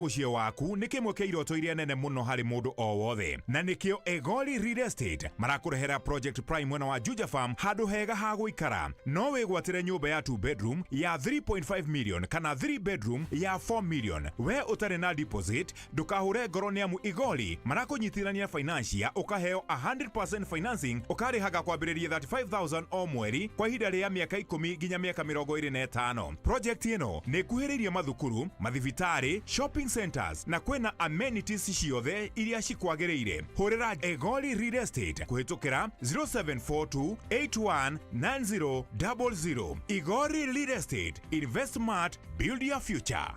Mũciĩ waku nĩ kĩmwe kĩa iroto iria nene mũno harĩ mũndũ o wothe, na nĩkĩo Egoli Real Estate marakũrehera Project Prime mwena wa Juja Farm, handũ hega ha gũikara. No wĩgwatĩre nyũmba ya 2 bedroom ya 3.5 million kana 3 bedroom ya 4 million. We ũtarĩ na deposit ndũkahũre ngoro nĩ amu Igoli marakũnyitithania financier ũkaheo 100% financing ũkarĩhaga kwambĩrĩria 35,000 o mweri kwa ihinda rĩa mĩaka ikũmi nginya mĩaka 25. Project ĩno nĩ ĩkuhĩrĩirie mathukuru, mathibitarĩ, shopping centers na kwĩna amenities ciothe iria cikwagĩrĩire. Hũrĩra Egoli Real Estate kũhĩtũkĩra 0742 819000. Igori Real Estate, invest smart, build your future.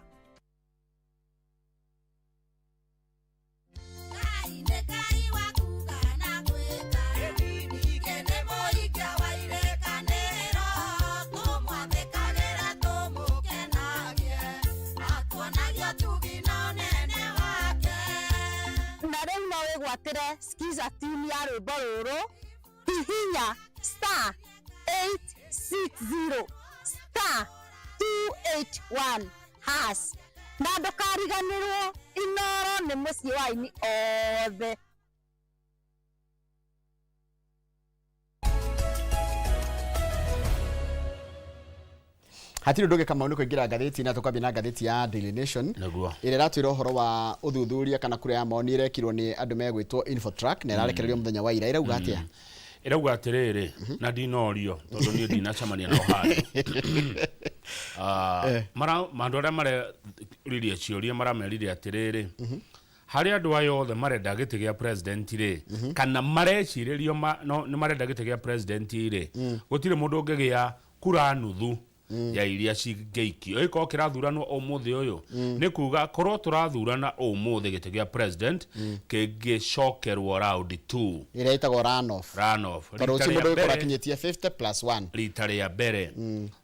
Na rĩu no wĩgwatĩre skiza tune ya rwĩmbo rũrũ, hihinya star 860 star 281 hash na ndũkariganĩrwo Inoro nĩ mũciĩ wa aini othe. Hatirĩ ũndũ ũngĩ, Kamau, nĩ kũingĩra ngathĩti na tũkambia na ngathĩti ya Daily Nation ĩrĩa ĩratwĩra ũhoro wa ũthuthuria kana kura ya maoni ĩrekirwo nĩ andũ megwĩtwo Infotrack na ĩrarekererio mũthenya wa ira. Ĩrauga atĩa? Ĩrauga atĩrĩrĩ, na ndinorio tondũ niĩ ndinacemania nao handũ. Ah, andũ arĩa mareririe ciũria maramerire atĩrĩrĩ, harĩ andũ aya othe marenda gĩtĩ gĩa president rĩ, kana marecirĩrio nĩ marenda gĩtĩ gĩa president rĩ, gũtirĩ mũndũ ũngĩgĩa kura nuthu ya iria cingĩikio ĩkorwo kĩrathuranwo ũmũthĩ ũyũ. Nĩ kuga korwo tũrathurana ũmũthĩ, gĩtĩ gĩa president kĩngĩcokerwo round 2. Ĩrĩa ĩtagwo runoff. Runoff. Tondũ Rita ũcio rĩa mũndũ ũgĩkorwo mbere akinyĩtie 50 plus 1. Rita rĩa mbere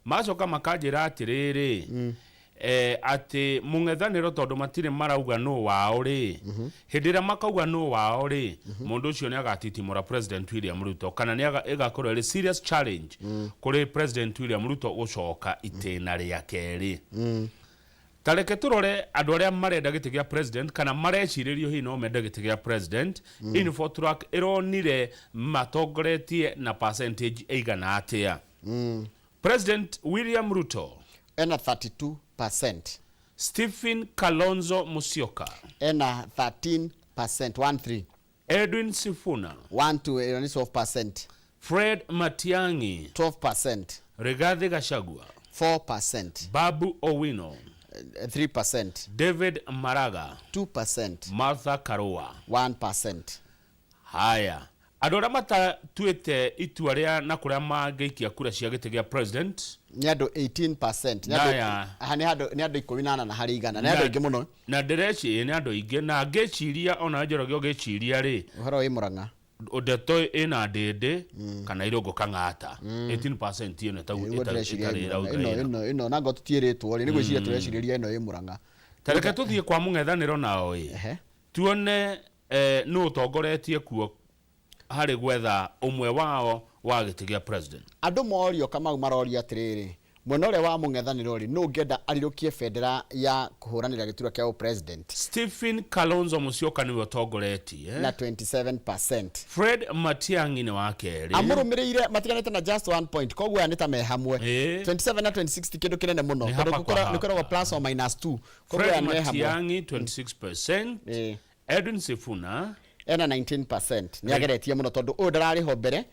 macoka makanjĩra atĩrĩrĩ, atĩ mũng'ethanĩro tondũ matirĩ marauga nũ wao rĩ, hĩndĩ ĩrĩa makauga nũ wao rĩ, mũndũ ũcio nĩ agatitimũra President William Ruto kana nĩ ĩgakorwo ĩrĩ serious challenge kũrĩ President William Ruto gũcoka itĩna rĩa kerĩ. Ta reke tũrore andũ arĩa marenda gĩtĩ gĩa president kana marecirĩrio hihi no mende gĩtĩ gĩa president. Infotrack ĩronire matongoretie na percentage ĩigana atĩa? President William Ruto ena 32%. Stephen Kalonzo Musyoka ena 13%, 13. Edwin Sifuna 1 2, ĩyo nĩ 12%. Fred Matiang'i 12%. Rigathi Gachagua 4%. Babu Owino 3%. David Maraga 2%. Martha Karua 1%. Haya, andũ arĩa matatuĩte itua rĩa na kũrĩa mangĩikia kura cia gĩtĩ gĩa president nĩ andũ 18%. Nĩ andũ Naya. Aha, nĩ andũ 18 harĩ igana, nĩ andũ aingĩ mũno. Na ndĩreciria nĩ andũ aingĩ, na ngĩciria ona Njoroge ũgĩciria rĩ, ũhoro wĩ Mũrang'a. Ndeto ĩna ndĩndĩ kana Irũngũ Kang'ata, 18% ĩno nĩguo ndĩreciria ĩtarĩ ĩ ĩrauga Mũrang'a. Ĩno ĩno. Ĩno nango tũtiĩrĩtwo rĩ, nĩ gwĩciria tũrecirĩria ĩno ĩ Mũrang'a. Ta reke tũthiĩ kwa mũng'ethanĩro nao ĩ, tuone nũ ũtongoretie kuo harĩ gwetha ũmwe wao wa gĩtĩ gĩa president. Andũ morio, Kamau, marorio atĩrĩrĩ, mwena ũrĩa wa mũng'ethanĩro rĩ, nũ ũngĩenda arirũkie bendera ya kũhũranĩra gĩturwa kĩa ũpresident? Stephen Kalonzo Musyoka nĩwe ũtongoretie na 27%. Fred Matiang'i nĩ wa kerĩ. Amũrũmĩrĩire matiganĩte na just one point, koguo aya nĩ ta me hamwe. 27 na 26 ti kĩndũ kĩnene mũno, Nĩ tondũ hapa kwa nĩ kũkoragwo hapa. plus or minus 2, koguo Fred aya me hamwe. Matiang'i 26%. Edwin Sifuna ena 19%. Nĩ ageretie mũno tondũ ũyũ ndararĩ ho mbere.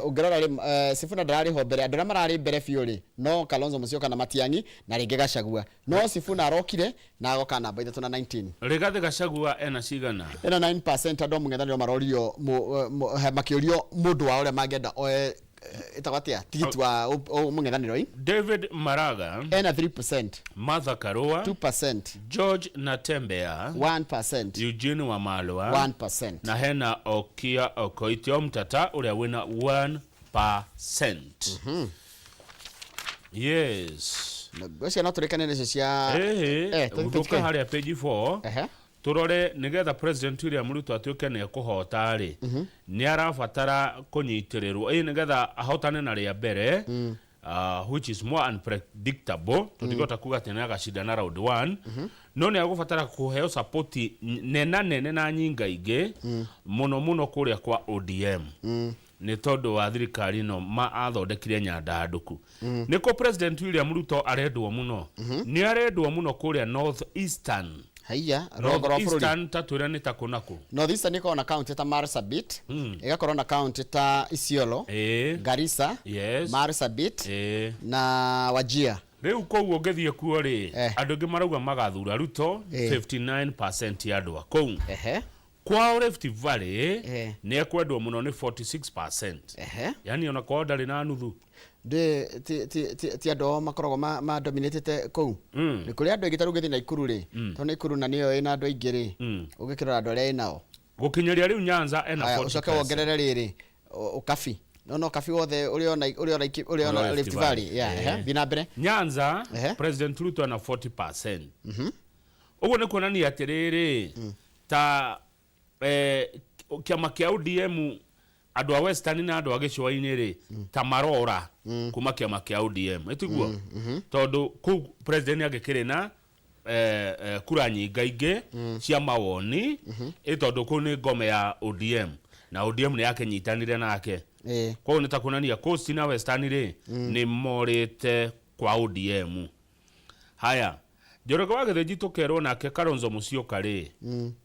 Ũngĩrora rĩ, Sifuna ndararĩ ho mbere. Andũ arĩa mararĩ mbere biũ rĩ, no Kalonzo Musyoka na Matiang'i na rĩngĩ Gachagua, no Sifuna arokire na agoka namba ithatũ na 19. Rigathi Gachagua ena cigana? Ena 9%. Andũ a mũng'ethanĩro marorio makĩũrio mũndũ wao ũrĩa mangĩenda oe ĩtagwo atĩa tigiti wa mũng'ethanĩro ĩ. David Maraga ena 3%. Martha Karua 2%. George Natembeya 1%. Eugene Wamalwa 1%. Na hena Okia Okoitio Mtata ũrĩa wĩna 1%. Yes. Ngwĩciria no tũrĩkane nacio cia tũthiĩ Gũka tũthiĩ. Harĩa page 4 tũrore nĩgetha President William Ruto atuĩke nĩ ekũhota rĩ, nĩ arabatara kũnyitĩrĩrwo ĩ nĩgetha ahotane na rĩa mbere, which is more unpredictable. Tũtingĩhota kuga atĩ nĩ agacindana round 1. No nĩ agũbatara kũheo support nena nene na nyingaingĩ mũno mũno kũrĩa kwa ODM, nĩ tondũ wa thirikari ĩno ma athondekire nyandandũku. Nĩkũ President William Ruto arendwo mũno? Nĩ arendwo mũno kũrĩa North Eastern. Haiya, rũgongo North rwa bũrũri. Eastern ta twĩre nĩ ta kũ na kũ? North Eastern ĩkoragwo na county ta Marsabit, ĩgakorwo na county ta Isiolo, Garissa, Marsabit na Wajir. Rĩu kũu ũngĩthiĩ kuo rĩ, andũ aingĩ marauga magathura Ruto, 59% ya andũ a kũu. Kwao Rift Valley, nĩ ekwendwo mũno nĩ 46%. Yani ona kwao ndarĩ na nuthu. Ndĩ ti andũ ao makoragwo ma dominatĩte kũu. Nĩ kũrĩ andũ aingĩ, ta rĩu ũngĩthiĩ Naikuru rĩ, tondũ Naikuru na nĩyo ĩna andũ aingĩ rĩ, ũngĩkĩrora andũ arĩa ĩnao. Gũkinyĩria rĩu Nyanza ena Haya, 40%. ũcoke wongerere rĩrĩ ũkabi no kabi wothe ũrĩa ona ũrĩa ona Rift Rift Valley, yeah. Thiĩ na mbere. Nyanza, President Ruto ena 40%. Ũguo nĩ kuonania atĩrĩrĩ, ta kĩama kĩa ODM, andũ a Western na andũ a gĩcũa-inĩ rĩ, ta marora kuma kĩama kĩa ODM, ĩtiguo? Tondũ kũu president angĩkĩrĩ na kura nyingaingĩ cia mawoni, ĩ tondũ kũu nĩ ngome ya ODM na ODM nĩ yakĩnyitanire nake. Koguo nĩ ta kuonania Coast na Western rĩ, nĩ morĩte kwa ODM. Haya, Njoroge wa Gĩthĩnji tũkerwo nake Kalonzo Musyoka rĩ,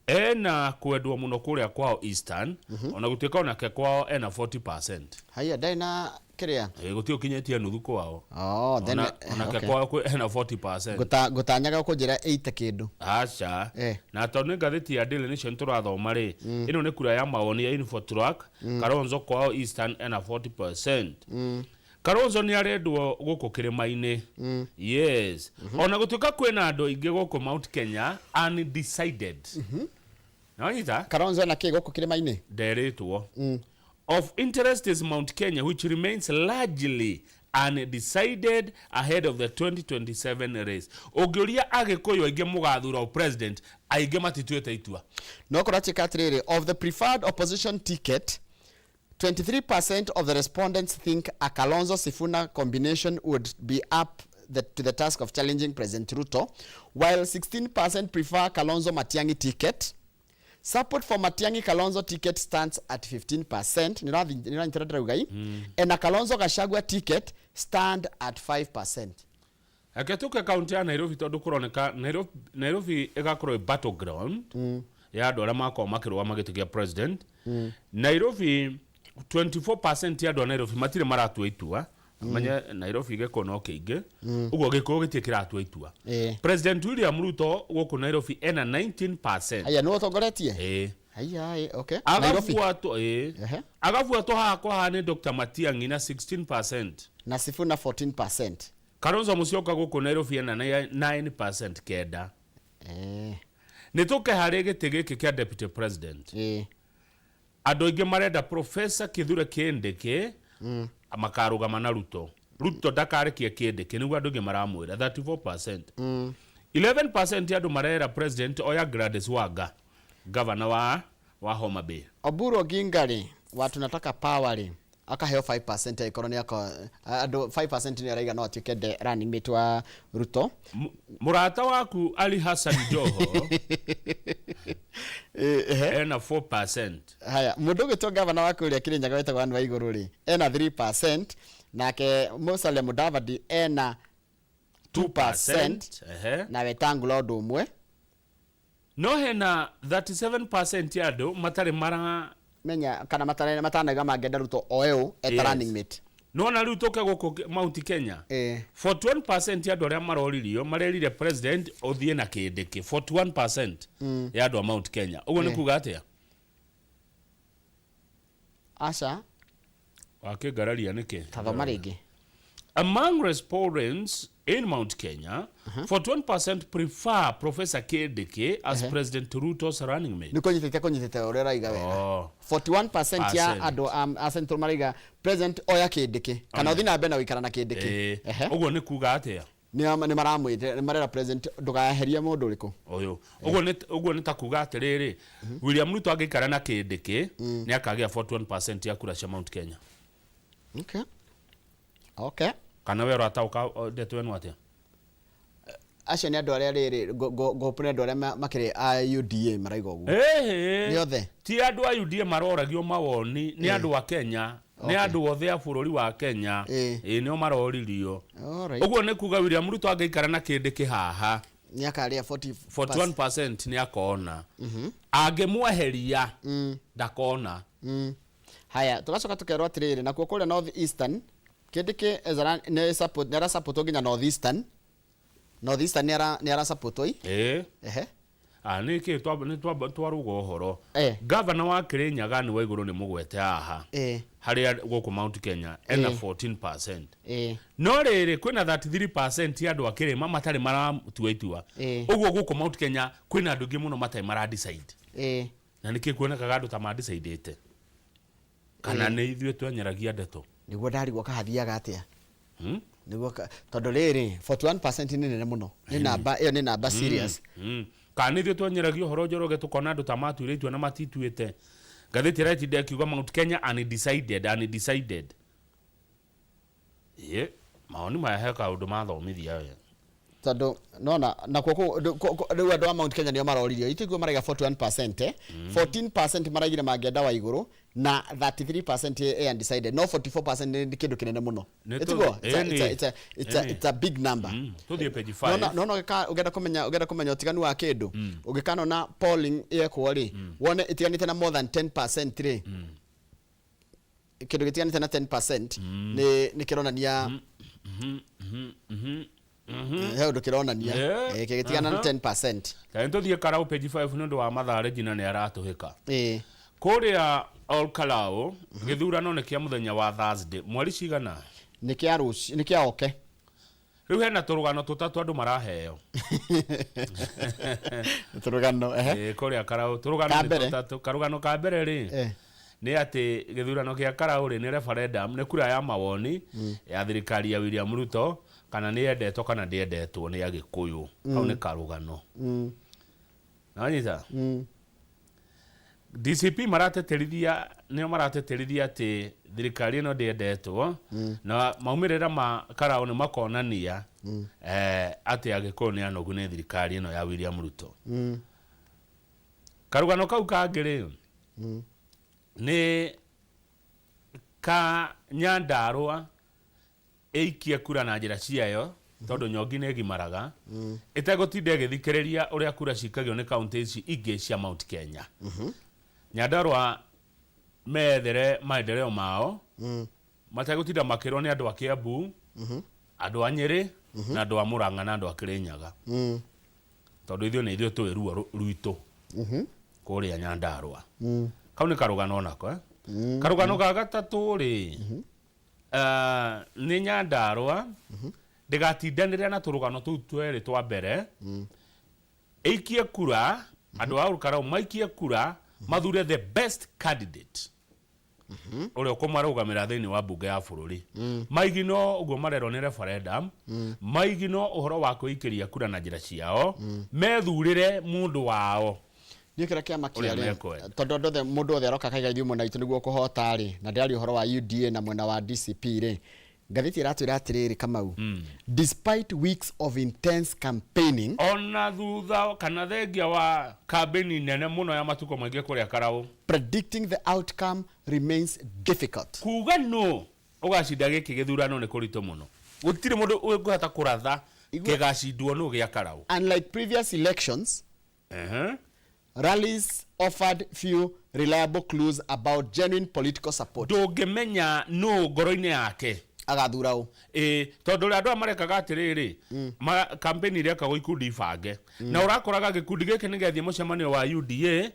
ena kwendwo mũno kũrĩa kwao Eastern, ona gũtuĩka onake kwao ena 40%. Haya, ndarĩ na kĩrĩa. Gũtirĩ ũkinyĩtie nuthu kwao. Oh, then Onake kwao ena 40%. Ngũtanyaga ũkũnjĩra 80 kĩndũ. Aca. Na tondũ nĩ ngathĩti ya Daily Nation tũrathoma rĩ, ĩno nĩ kura ya mawoni ya Infotrak. Kalonzo kwao Eastern ena 40%. Kalonzo nĩ arendwo gũkũ kĩrĩma-inĩ, yes, ona gũtuĩka kwĩna andũ aingĩ gũkũ Mount Kenya undecided. Nawanyita? Kalonzo ena kĩ gũkũ kĩrĩma-inĩ? Nderĩtwo. Of interest is Mount Kenya, which remains largely undecided ahead of the 2027 race. Ũngĩũria Agĩkũyũ aingĩ mũgathura president, aingĩ matituĩte itua. No kũratuĩka atĩrĩrĩ, of the preferred opposition ticket, 23% of the respondents think a Kalonzo Sifuna combination would be up to the task of challenging President Ruto, while 16% prefer Kalonzo Matiang'i ticket. Support for Matiang'i Kalonzo ticket stands at 15%. Nĩranyitĩra ndĩrauga ii? And a Kalonzo Gachagua ticket stand at 5%. Reke tũke kaunti ya Nairobi, tondũ kũroneka Nairobi ĩgakorwo ĩ battleground ya andũ arĩa makorwo makĩrũgama gĩtĩ kĩa president. Nairobi, 24% ya andũ a Nairobi matirĩ maratua itua. Menye Nairobi gĩko no kĩingĩ ũguo, gĩkũyũ gĩtirĩ kĩratua itua. President William Ruto gũkũ Nairobi ena 19%. Haya, nĩwe ũtongoretie? Ĩĩ. Haya, okay. Nairobi. Agabuatwo, ĩĩ. Agabuatwo haha kwa haha nĩ Dr Matiang'i na 16%. Na Sifuna 14%. Kalonzo Musyoka gũkũ Nairobi ena 9%, kenda. Nĩ tũke harĩ gĩtĩ gĩkĩ kĩa deputy president. Andũ aingĩ marenda Professor Kithure Kindiki makarũgama na Ruto. Ruto ndakarekie Kindiki, nĩguo andũ aingĩ maramwĩra, 34%. 11% ya andũ marera president oya Gladys Wanga, governor wa Homa Bay. Oburu Oginga rĩ, wa tunataka power rĩ, akaheo 5%, angĩkorwo nĩ andũ 5% nĩ araiga no atuĩke the running mate wa Ruto. Mũrata waku Ali Hassan Joho ena 4%. Haya, mũndũ ũgĩtwo gavana wa kũrĩa Kĩrĩnyaga wĩtagwo Anne Waigũrũ rĩ, ena 3%, nake Musalia Mudavadi ena 2%, na Wetangula ũndũ ũmwe. No hena 37% ya andũ matarĩ mara menya kana matanauga mangĩenda Ruto oe ũ eta running mate. Nona rĩu tũke gũkũ Mount Kenya, 41% ya andũ arĩa maroririo marerire president ũthiĩ na Kindiki, 41% ya andũ a Mount Kenya. Ũguo nĩ kuga atĩa? Aca. Wakĩngararia nĩkĩ? Tathoma rĩngĩ. Among respondents in Mount Kenya, 41% prefer Professor Kindiki as President Ruto's running mate. Nĩ kũnyitĩte ũrĩa ũraiga wega. 41% ya Percent. andũ a Central maraiga president oya Kindiki kana ũthiĩ na mbere na gũikara na Kindiki. Ũguo nĩ kuga atĩa? Nĩ maramwĩte, nĩ marera president ndũgaeherie mũndũ ũrĩkũ. Ũyũ ũguo nĩ ta kuga atĩrĩrĩ, William Ruto angĩikara na Kindiki nĩ akagĩa 41% ya kura cia Mount Kenya. Okay. Okay. Kana we ũrataũka ndeto ĩno atĩa? Acio nĩ andũ arĩa rĩrĩ ngũhũpũ nĩ andũ arĩa makĩrĩ a UDA maraiga ũguo. Ĩhĩ. Nĩ othe. Ti andũ a UDA maroragio mawoni, nĩ andũ a Kenya, nĩ andũ othe a bũrũri wa Kenya. Ĩĩ, nĩo maroririo. Alright. Ũguo nĩ kuga William Ruto angĩikara na kĩndĩ kĩhaha Nĩ akarĩa 40 41% nĩ akona. Angĩmweheria ndakona. Haya, tugacoka tukerwo atiriri, nakuo kuria North Eastern Kindiki Ezra nĩ support, nĩ arasupportwo nginya North Eastern. North Eastern nĩ ara nĩ arasupportwo i. Ĩĩ. Ehe. Ah, nĩ kĩ nĩ twaruga ũhoro. Gavana wa Kirinyaga nĩ Waiguru nĩ mũgwete haha. Harĩa gũkũ Mount Kenya ena 14%. No rĩrĩ kwĩna 33% ya andũ a kĩrĩma matarĩ maratua itua. Ũguo gũkũ Mount Kenya kwĩna andũ aingĩ mũno matarĩ mara decide. Na nĩkĩ kuonekaga andũ ta ma decidĩte? Kana nĩ ithuĩ twenyeragia ndeto? Nĩguo ndarigwo kahathiaga atĩa. Nĩguo tondũ rĩrĩ 41% nĩ nene mũno. Nĩ namba ĩyo, nĩ namba serious. Kana nĩ ithuĩ twenyeragia ũhoro Njoroge, tũkona andũ ta matuire itua na matituĩte. Ngathĩti ĩratinda ĩkiuga Mount Kenya undecided, undecided. Ĩĩ, mawoni maya he kaũndũ mathomithia we. Tondũ nona nakuo rĩu andũ a Mount Kenya nĩo maroririo itiguo maraiga 41%, 14% maraigire mangĩenda Waigũrũ na 33% ĩ undecided, no 44% nĩ kĩndũ kĩnene mũno. Nĩ Ĩtiguo? It's a big number. Tũthiĩ page 5. Nona ũngĩenda kũmenya ũtiganu wa kĩndũ, ũngĩkanona polling yekwo rĩ, wone ĩtiganĩte na more than 10% rĩ, kĩndũ gĩtiganĩte na 10% nĩ kĩronania he ũndũ kĩronania. Kĩgĩtigana na 10%. Kaĩ tũthiĩ Karau page 5 nĩ ũndũ wa mathaa, Regina nĩ aratũhĩka. Ĩĩ. Kũrĩa Ol Kalou gĩthurano nĩ kĩa mũthenya wa Thursday mweri cigana? Nĩ kĩa rũciũ, nĩ kĩa oke. Rĩu hena tũrũgano tũtatũ andũ maraheo. Tũrũgano, ehe. Ĩĩ, kũrĩa Karau tũrũgano Ka nĩ mbere. tũtatũ. Karũgano ka mbere rĩ, nĩ atĩ gĩthurano kĩa Karau rĩ, nĩ referendum, nĩ kura ya mawoni ya thirikari ya William Ruto kana nĩ yendetwo kana ndĩendetwo nĩ Agĩkũyũ. Kau nĩ karũgano. Nanyita DCP marateterithia, nĩo marateterithia atĩ thirikari ĩno ndĩendetwo, na maumĩrĩra ma Karau nĩ makonania atĩ Agĩkũyũ nĩ anogu nĩ thirikari ĩno ya William Ruto. Karũgano kau kangĩ rĩ, nĩ ka Nyandarũa ĩikie kura na njĩra ciayo, tondũ nyongi nĩ ĩgimaraga ĩtegũtinda ĩgĩthikĩrĩria ũrĩa kura cikagio nĩ kaunti ici ingĩ cia Mount Kenya. Nyandarũa methere maendeleo mao mategũtinda makĩrwo nĩ andũ a Kiambu, andũ a Nyĩrĩ na andũ a Murang'a na andũ a Kĩrĩnyaga, tondũ ithuĩ nĩ ithuĩ tũĩ ruo rwitũ kũrĩa Nyandarũa. Kau nĩ karũgano onako, eh? Karũgano ga gatatũ rĩ, nĩ Nyandarũa ndĩgatindanĩre na tũrũgano tũu twerĩ twa mbere, ĩikie kura, andũ a Olkarau maikie kura mathure the best candidate ũrĩa ũkũmarũgamĩra thĩinĩ wa mbunge ya bũrũri. Maigino ũguo marerwo nĩ referendum, maigino ũhoro wa kwĩikĩria kura na njĩra ciao, methurĩre mũndũ wao Niĩ kĩrĩa kĩamakia ũrĩa rĩ, mekwenda. Tondũ andũ othe, mũndũ othe aroka akaiga ithuĩ mwena witũ nĩguo kũhota rĩ, na ndĩraria ũhoro wa UDA na mwena wa DCP rĩ, ngathĩti ĩratwĩra atĩrĩrĩ, Kamau, despite weeks of intense campaigning, ona thutha kana thengia wa kambĩni nene mũno ya matukũ maingĩ kũrĩa Karau, predicting the outcome remains difficult. Kuga nũ ũgacinda gĩkĩ gĩthurano nĩ kũritũ mũno, gũtirĩ mũndũ ũngĩhota kũratha kĩgacindwo nũ gĩa Karau. Unlike previous elections, rallies offered few reliable clues about genuine political support. Ndũngĩmenya nũ ngoro-inĩ yake agathura ũ. Ĩ, tondũ ũrĩa andũ aya marekaga atĩrĩrĩ, campaign irekagwo ikundi ibange, na ũrakoraga gĩkundi gĩkĩ nĩ gĩathiĩ mũcemanio wa UDA,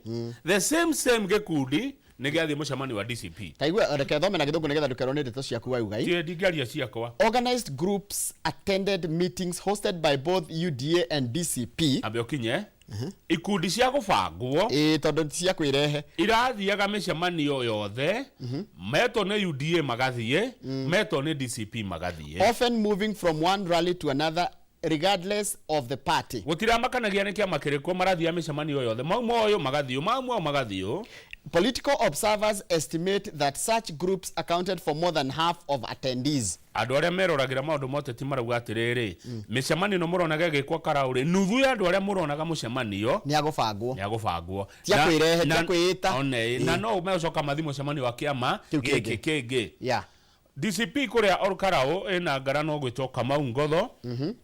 the same same gĩkundi nĩ gĩathiĩ mũcemanio wa DCP. Taigua, reke thome na Gĩthũngũ nĩgetha ndũkerwo nĩ ndeto ciaku wauga. Ndingĩaria ciakwa. Organized groups attended meetings hosted by both UDA and DCP. Ambe ũkinye ikundi cia gũbangwo. Ĩ, tondũ ti cia kwĩrehe. Irathiaga mĩcemanio yothe, metwo nĩ UDA magathiĩ, metwo nĩ DCP magathiĩ. Often moving from one rally to another regardless of the party. Gũtiramakanagia nĩ kĩama kĩrĩkũ, marathiaga mĩcemanio yothe, mauma ũyũ magathiĩ, mauma ũyũ magathiĩ. Political observers estimate that such groups accounted for more than half of attendees. Andũ arĩa meroragĩra maũndũ ma ũteti marauga atĩrĩrĩ, mĩcemanio ĩno mũronaga ĩgĩkwo Karau rĩ, nuthu ya andũ arĩa mũronaga mũcemanio Nĩ agũbangwo. Nĩ agũbangwo. Ti a kwĩrehe, ti a kwĩĩta. One, na no megũcoka mathi mũcemanio wa kĩama Kĩu gĩkĩ kĩngĩ. Kĩngĩ. DCP kũrĩa Olkarau ĩna ngarano ũgwĩtwo Kamau Ngotho,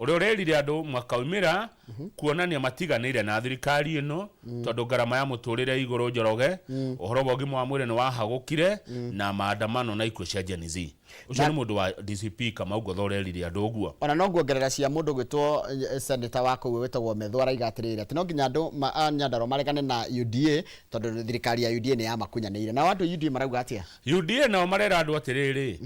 ũrĩa ũrerire andũ makaumĩra kuonania matiganĩire na thirikari ĩno, tondũ ngarama ya mũtũrĩre igũrũ, Njoroge, ũhoro wa ũgima wa mwĩrĩ nĩ wahagũkire na maandamano na ikuũ cia Gen Z. Ũcio nĩ mũndũ wa DCP, Kamau Ngotho, ũrerire andũ ũguo. Ona no nguongerera cia mũndũ gwĩtwo senator wa kũu wĩtagwo Methu, araiga atĩrĩrĩ atĩ no nginya andũ a Nyandarua maregane na UDA, tondũ thirikari ya UDA nĩ yamakunyanĩire. Nao andũ UDA marauga atĩa? UDA nao marera andũ atĩrĩrĩ,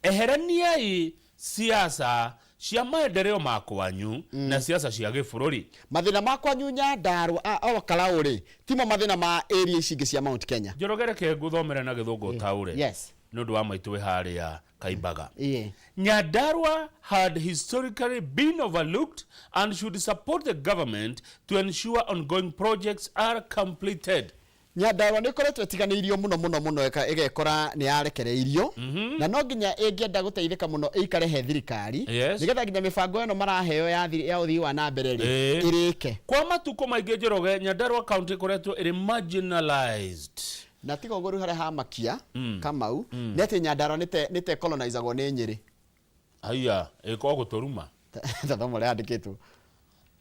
eheraniai siasa cia maendeleo ma kwanyu na siasa cia gĩbũrũri. Mathĩna ma kwanyu Nyandarua o Karau rĩ, timo mathĩna ma area ici ingĩ cia Mount Kenya. Njoroge, reke ngũthomere na gĩthũngũ ũtaũre nĩ ũndũ wa maitũ wĩ harĩa Kaimbaga. Nyandarua had historically been overlooked and should support the government to ensure ongoing projects are completed. Nyandarua nĩ ĩkoretwo ĩtiganĩirio mũno mũno mũno, ĩgekora nĩ yarekereirio, na no nginya ĩngĩenda gũteithĩka mũno ĩikare he thirikari, nĩgetha nginya mĩbango ĩno maraheo ya ũthii wa na mbere rĩ, ĩrĩke. Kwa matukũ maingĩ, Njoroge, Nyandarua County ĩkoretwo ĩrĩ marginalized. Na tiga ũguo, rĩu harĩa hamakia Kamau nĩ atĩ Nyandarua nĩte colonizagwo nĩ Nyĩrĩ. Haiya, ĩkorwo gũtũruma. Ta thoma ũrĩa yandĩkĩtwo.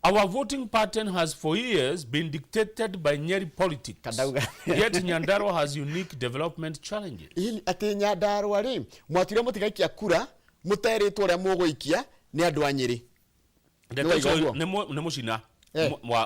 Our voting pattern has for years been dictated by Nyeri politics. Kadauga. Yet Nyandarua has unique development challenges. Ĩni, atĩ Nyandarua rĩ, mwatwire mũtigaikia kura mũterĩtwo ũrĩa mũgũikia nĩ andũ a Nyĩrĩ. Ndeto Nĩ icio waiga ũguo? nĩ mũcina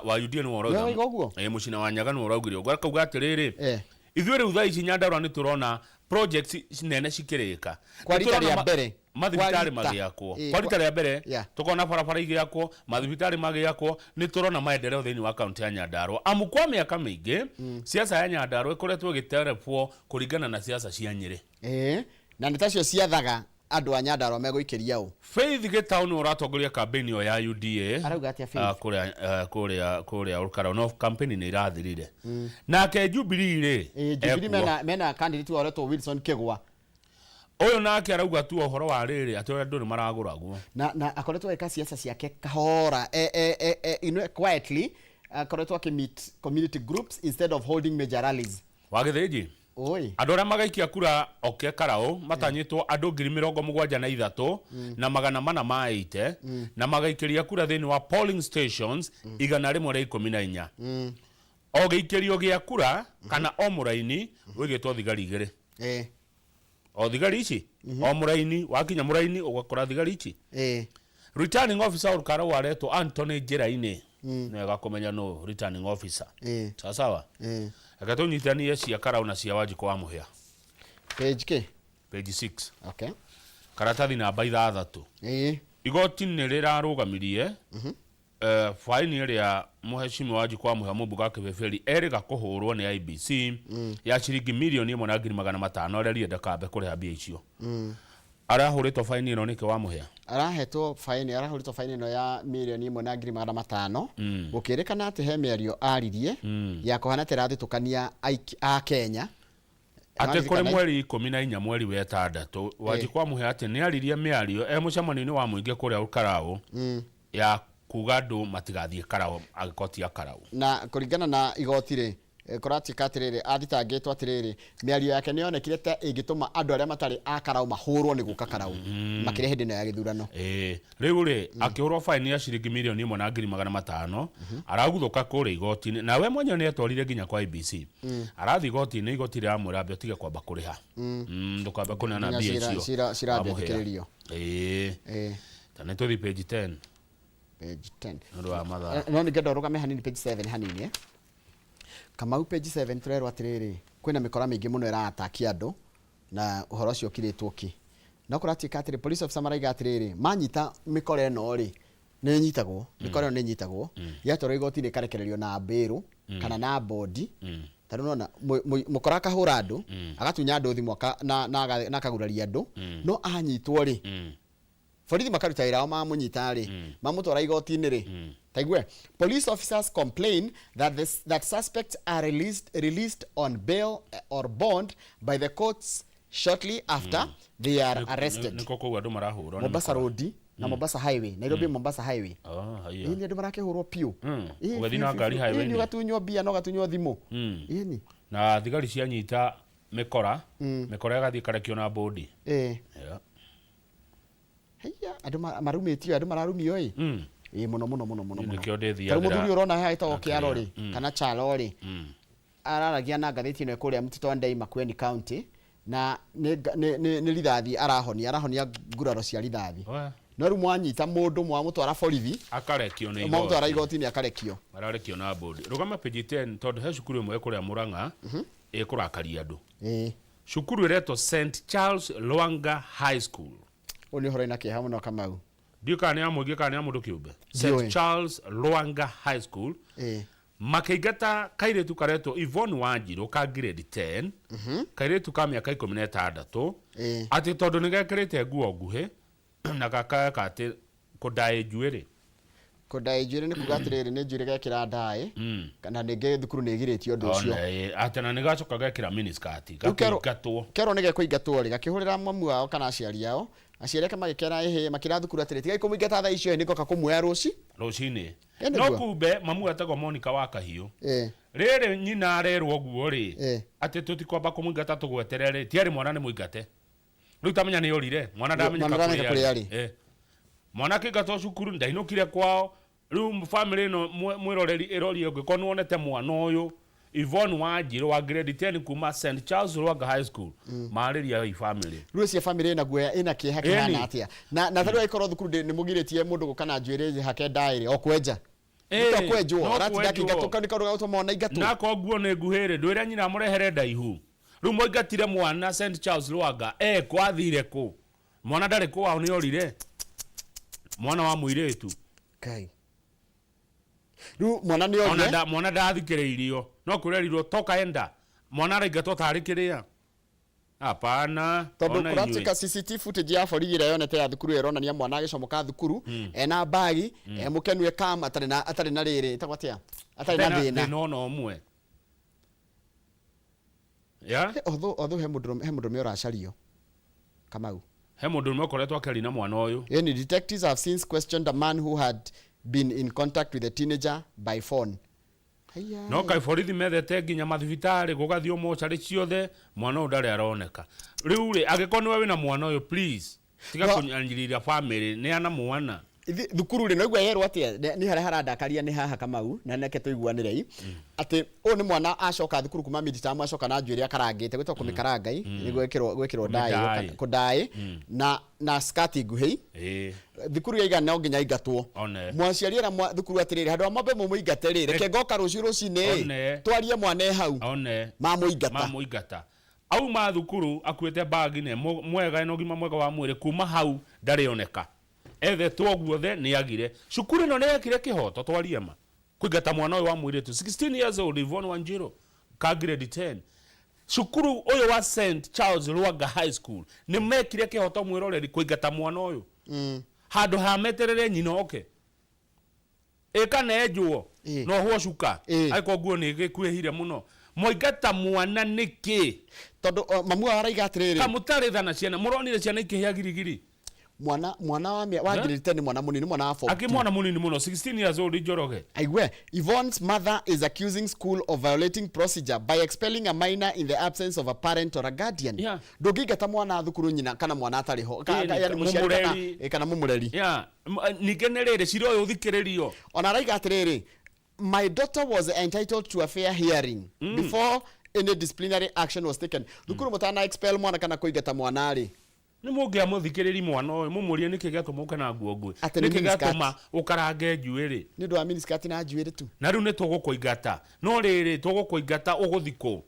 wa UDA nĩwe ũrauga. Nĩ waiga ũguo? Eh, mũcina wa Nyaga nĩwe ũraugire ũguo, akauga atĩrĩrĩ, ithuĩ rĩu thaa ici Nyandarua nĩ tũrona projects nene cikĩrĩka. Kwa Nĩ rita tũrona rĩa mbere. Mathibitarĩ Kwa rita. magĩakwo kwa rita rĩa mbere, tukona barabara igĩakwo, mathibitarĩ magĩakwo, nĩ tũrona maendeleo thĩinĩ wa kaunti ya Nyandarua, amu kwa mĩaka mĩingĩ siasa ya Nyandarua ĩkoretwo ĩgĩterebwo kũringana na siasa cia Nyĩrĩ. Na nĩ tacio ciathaga andũ a Nyandarua megũikĩria ũ. Faith Gĩtaũ nĩwe ũratongoria campaign ĩyo ya UDA. Arauga atĩa Faith? Kũrĩa Olkalau, no campaign nĩ irathirire. Nake Jubilee rĩ, Jubilee ekuo. mena candidate wao ũretwo Wilson Kĩgwa. Ũyũ nake arauga tu ũhoro wa rĩrĩ, atĩ ũrĩa andũ nĩ maragũragwo. Na akoretwo agĩka siasa ciake kahora, quietly, akoretwo akĩmeet community groups instead of holding major rallies. Wa Gĩthĩnji. Oi. Andũ arĩa magaikia kura oke Karau matanyĩtwo andũ 73,480, na magaikĩria kura thĩinĩ wa polling stations 114. O gĩikĩrio gĩa kura kana o mũraini wĩgĩtwo thigari igĩrĩ. O thigari ici, o mũraini wakinya mũraini ũgakora thigari ici. Returning officer Olkalau aretwo Anthony Njĩra-inĩ. Nĩ wega kũmenya nũ returning officer. Sawa sawa. Reke tũnyitanie cia Karau na cia Wanjikũ wa Mũhĩa. Page K. Page 6. Okay. Karatathi namba 6. Igoti nĩ rĩrarũgamirie faini ĩrĩa mũhecimiwa Wanjikũ wa Mũhĩa, mũmbunge wa Kĩbĩbĩri, erĩga kũhũrwo nĩ IEBC ya ciringi 1,500,000, arerire ndakambe kũrĩha mbia icio. Arahũrĩtwo faini ĩno nĩkĩ wa Mũhĩa? Arahetwo faini, arahũrĩtwo faini ĩno ya 1,500,000, gũkĩrĩkana atĩ he mĩario aririe ya kũhana ta ĩrathutũkania a Kenya. Atĩ kũrĩ mweri 14 mweri wa ĩtandatũ, Wanjikũ wa Mũhĩa atĩ nĩ aririe mĩario e mũcemanio-inĩ wa mũingĩ kũrĩa Olkalau ya kuga andũ matigathiĩ Karau angĩkorwo ti a Karau. Na kũringana na igoti rĩ, kũratuĩka atĩrĩrĩ, athitangĩtwo atĩrĩrĩ, mĩario yake nĩ yonekire ta ĩngĩtũma andũ arĩa matarĩ a Karau mahũrwo nĩ gũka Karau, makĩria hĩndĩ ĩno ya gĩthurano. Ĩĩ, rĩu rĩ, akĩhũrwo faini ya ciringi 1,500,000, araguthũka kũrĩa igoti-inĩ, na we mwenyewe nĩ etwarire nginya kwa IEBC. Arathiĩ igoti-inĩ, igoti rĩramwĩra ambe ũtige kwamba kũrĩha. Ndũkambe kũneana Nginya mbia icio. Cira Wamũhĩa. thikĩrĩrio. Ĩĩ. Ta nĩ tũthiĩ page 10. Page 10. Nĩ ũndũ wa mathaa. No ningĩenda ũrũgame hanini page 7 hanini, eh. Kamau, page 7 tũrerwo atĩrĩrĩ, kwĩna mĩkora mĩingĩ mũno ĩraataki andũ na ũhoro ũcio ũkirĩtwo ki. No kũratuĩka atĩrĩ, police officer maraiga atĩrĩrĩ, manyita mĩkora ĩno rĩ, nĩ ĩnyitagwo, mĩkora ĩno nĩ ĩnyitagwo, yatwarwo igoti-inĩ ĩkarekererio na bail kana na bondi. Ta rĩu nona mũkora akahũra andũ, agatunya andũ thimũ, na akaguraria andũ, no anyitwo rĩ, borithi makaruta wĩra wao, mamũnyita rĩ, mamũtwara igoti-inĩ rĩ, Taigue police officers complain that this, that suspects are released on bail or bond by the courts shortly after they are arrested. Nĩko kũu andũ marahũrwo nĩ Mombasa mĩkora. Road na Mombasa Highway, Nairobi Mombasa Highway. Ah, haiya. Ĩĩ nĩ andũ marakĩhũrwo piũ. Ĩĩ, Ũgathiĩ biũ, na biũ, ngari biũ. highway Ĩĩ, nĩ -inĩ. ũgatunywo mbia na ũgatunywo thimũ. Ĩĩ nĩ. Na thigari cianyita mĩkora, mĩkora ĩgathiĩ ĩkarekio na bũndi. Ĩĩ. Yeah. Haiya, andũ marumĩtio, andũ mararumio ĩ. Ĩĩ mũno mũno mũno mũno Niĩ mũno. nĩkĩo ndĩthiagĩra- Tarĩu mũthuri ũrona haha ĩtagwo na Kĩaro rĩ, kĩrĩa. kana Chalo rĩ, araragia na ngathĩti ĩno ĩkũrĩa Mtito wa Ndei Makueni County, na nĩ rithathi arahonia, arahonia nguraro cia rithathi. We. No rĩu mwanyita mũndũ mwamũtwara borithi, Akarekio nĩ mwamũtwara igoti. igoti-inĩ akarekio. Mararekio na bũndi. Rũgama page 10 tondũ he cukuru ĩmwe ĩkũrĩa Mũrang'a ĩkũrakaria andũ. Ĩĩ. Cukuru ĩretwo St Charles Lwanga High School. Ũyũ nĩ ũhoro wĩna kĩeha mũno Kamau. Ndiũĩ kana nĩ ya mũingĩ kana nĩ ya mũndũ kĩũmbe. Ndiũĩ. St Charles Lwanga High School. Ĩĩ. Makĩingata kairĩtu karetwo Yvonne Wanjirũ ka grade 10, kairĩtu ka mĩaka 16, Ĩĩ. atĩ tondũ nĩ gekĩrĩte nguo nguhĩ na gakaka atĩ kũndaĩ njuĩrĩ. Kũndaĩ njuĩrĩ nĩ kuga atĩrĩrĩ, nĩ njuĩrĩ gekĩra ndaĩ, kana rĩngĩ thukuru nĩ ĩgirĩtie ũndũ ũcio. Ona ĩ, atĩ na nĩ gacoka gekĩra miniskirt, Rĩu kerwo- gakĩingatwo. Kerwo nĩ gekũingatwo rĩ, gakĩhũrĩra mamu wao kana aciari ao, aciari ake magĩkera ĩhĩ, makĩra thukuru atĩrĩ, tigai kũmũingata thaa icio ĩ, nĩngoka kũmuoya rũci. Rũcinĩ. Ĩ, No nĩguo. kumbe mamu etagwo Monica wa Kahiũ. Ĩ. Rĩrĩ nyina arerwo ũguo rĩ, Ĩ. atĩ tũtikwamba kũmũingata tũgweterere rĩ, tiarĩ mwana nĩ mũingate. Rĩu tamenya nĩ orire, mwana ndamenyeka Mwana ndamenyeka kũrĩa kũrĩa arĩ. Ĩ. Mwana akĩingatwo cukuru ndainũkire kwao. Rĩu family ĩno mwĩroreri ĩrorie ũngĩkorwo nĩ wonete mwana ũyũ Yvonne Wanjirũ wa grade 10 kuma St Charles Lwanga High School, marĩria i family. Rĩu cia family ĩna guoya, ĩna kĩeha Ĩni. kĩhana atĩa? Na tarĩu angĩkorwo thukuru nĩ mũgirĩtie mũndũ gũka na njuĩrĩ hake ndaĩ rĩ, o kwenja. Ĩ, Nĩ to kwenjwo, no aratinda kwenjwo. akĩingatwo, kau nĩ kaũndũ ga gũtũma ona aingatwo. Na ko nguo nĩ nguhĩ rĩ, ndwĩre nyina amũrehere ndaihu. Rĩu mwaingatire mwana St Charles Lwanga, ekũ athire kũ? Mwana ndarĩ kwao nĩ orire. Mwana wa mũirĩtu. Ngai. Rĩu mwana nĩ Ona orire. mwana ndathikĩrĩirio. No kwĩrerirwo toka enda. Mwana araingatwo tarĩ kĩrĩa. Hapana. Tondũ ona kũratuĩka inyuĩ. CCTV footage ya borithi ĩrĩa yonete ya thukuru ĩyo ĩronania mwana agĩcomoka thukuru ena mbagi, e mũkenu, e calm, atarĩ na rĩrĩ ĩtagwo atĩa, atarĩ na thĩna. Thĩna ona ũmwe. Ya? Although he mũndũrũme ũracario Kamau. He mũndũ ũmwe ũkoretwo akĩaria na mwana ũyũ. Yani detectives have since questioned a man who had been in contact with the teenager by phone. Haiya. No kaĩ borithi methete nginya mathibitarĩ gũgathiĩ mocarĩ ciothe, mwana ũyũ ndarĩ aroneka. Rĩu rĩ, angĩkorwo nĩwe wĩna mwana ũyũ, please tiga No. kũnyanyirira family, neana mwana. Thukuru rĩ, noigua yerwo atĩa, nĩ harĩa harandakaria nĩ haha Kamau, na neke tũiguanĩrei atĩ ũyũ nĩ mwana acoka thukuru kuma midterm, acoka na njuĩrĩ akarangĩte, gwĩtagwo kũmĩkaranga nĩ gwĩkĩrwo ndaĩ, Kũmĩdaĩ. kũdaĩ na skati nguhĩ. Ĩĩ. Thukuru yaiga no nginya aingatwo. One. Mwaciari era thukuru atĩrĩrĩ, handũ ha mwambe mũmũingate rĩ, reke ngoka rũciũ rũcinĩ One. twarie mwana e hau. One. Mamũingata. Mamũingata. Auma thukuru akuĩte bagi nĩ mwega ena ũgima mwega wa mwĩrĩ, kuma hau ndarĩ oneka. Ethetwo guothe nĩ agire. Cukuru ĩno nĩ yekire kĩhoto twarie ma. Kũingata mwana ũyũ wa mũirĩtu 16 years old Yvonne Wanjirũ ka grade 10. Cukuru ũyũ wa St Charles Lwanga High School nĩ mekire kĩhoto mwĩroreri kũingata mwana ũyũ. Handũ ha meterere nyina oke. Ĩka na enjwo Ĩ. na ohwo cuka. Ĩ. Angĩkorwo nguo nĩ ĩgĩkuhĩhire mũno. Mwaingata mwana nĩkĩ? Tondũ mamu wao araiga atĩrĩrĩ, Kamũtarĩ tha na ciana, mũronire ciana ikĩhĩa girigiri. Mwana wa grade 10 nĩ mwana mũnini, mwana wa form Akĩ two. mwana mũnini mũno 16 years old Njoroge. Aigue, Yvonne's mother is accusing school of violating procedure by expelling a minor in the absence of a parent or a guardian. Yeah. Ndũngĩingata mwana thukuru nyina kana mwana atarĩ ho, Ĩĩ, yani mũciari kana, mũmũreri. kana mũmũreri. Yeah. Ningĩ nĩ rĩrĩ cira ũyũ ũthikĩrĩrio. Ona araiga atĩrĩrĩ, my daughter was entitled to a fair hearing before any disciplinary action was taken. Thukuru mũtana expel mwana kana kũingata mwana rĩ, Nĩ mũngĩamũthikĩrĩri mwana ũyũ mũmũrie nĩkĩ gĩatũma ũke na nguo nguhĩ, Atĩ nĩ nĩkĩ miniskirt. gĩatũma ũkarange njuĩrĩ, nĩ ũndũ wa miniskirt na njuĩrĩ tu. Na rĩu nĩ tũgũkũingata, no rĩrĩ tũgũkũingata ũgũthi kũ?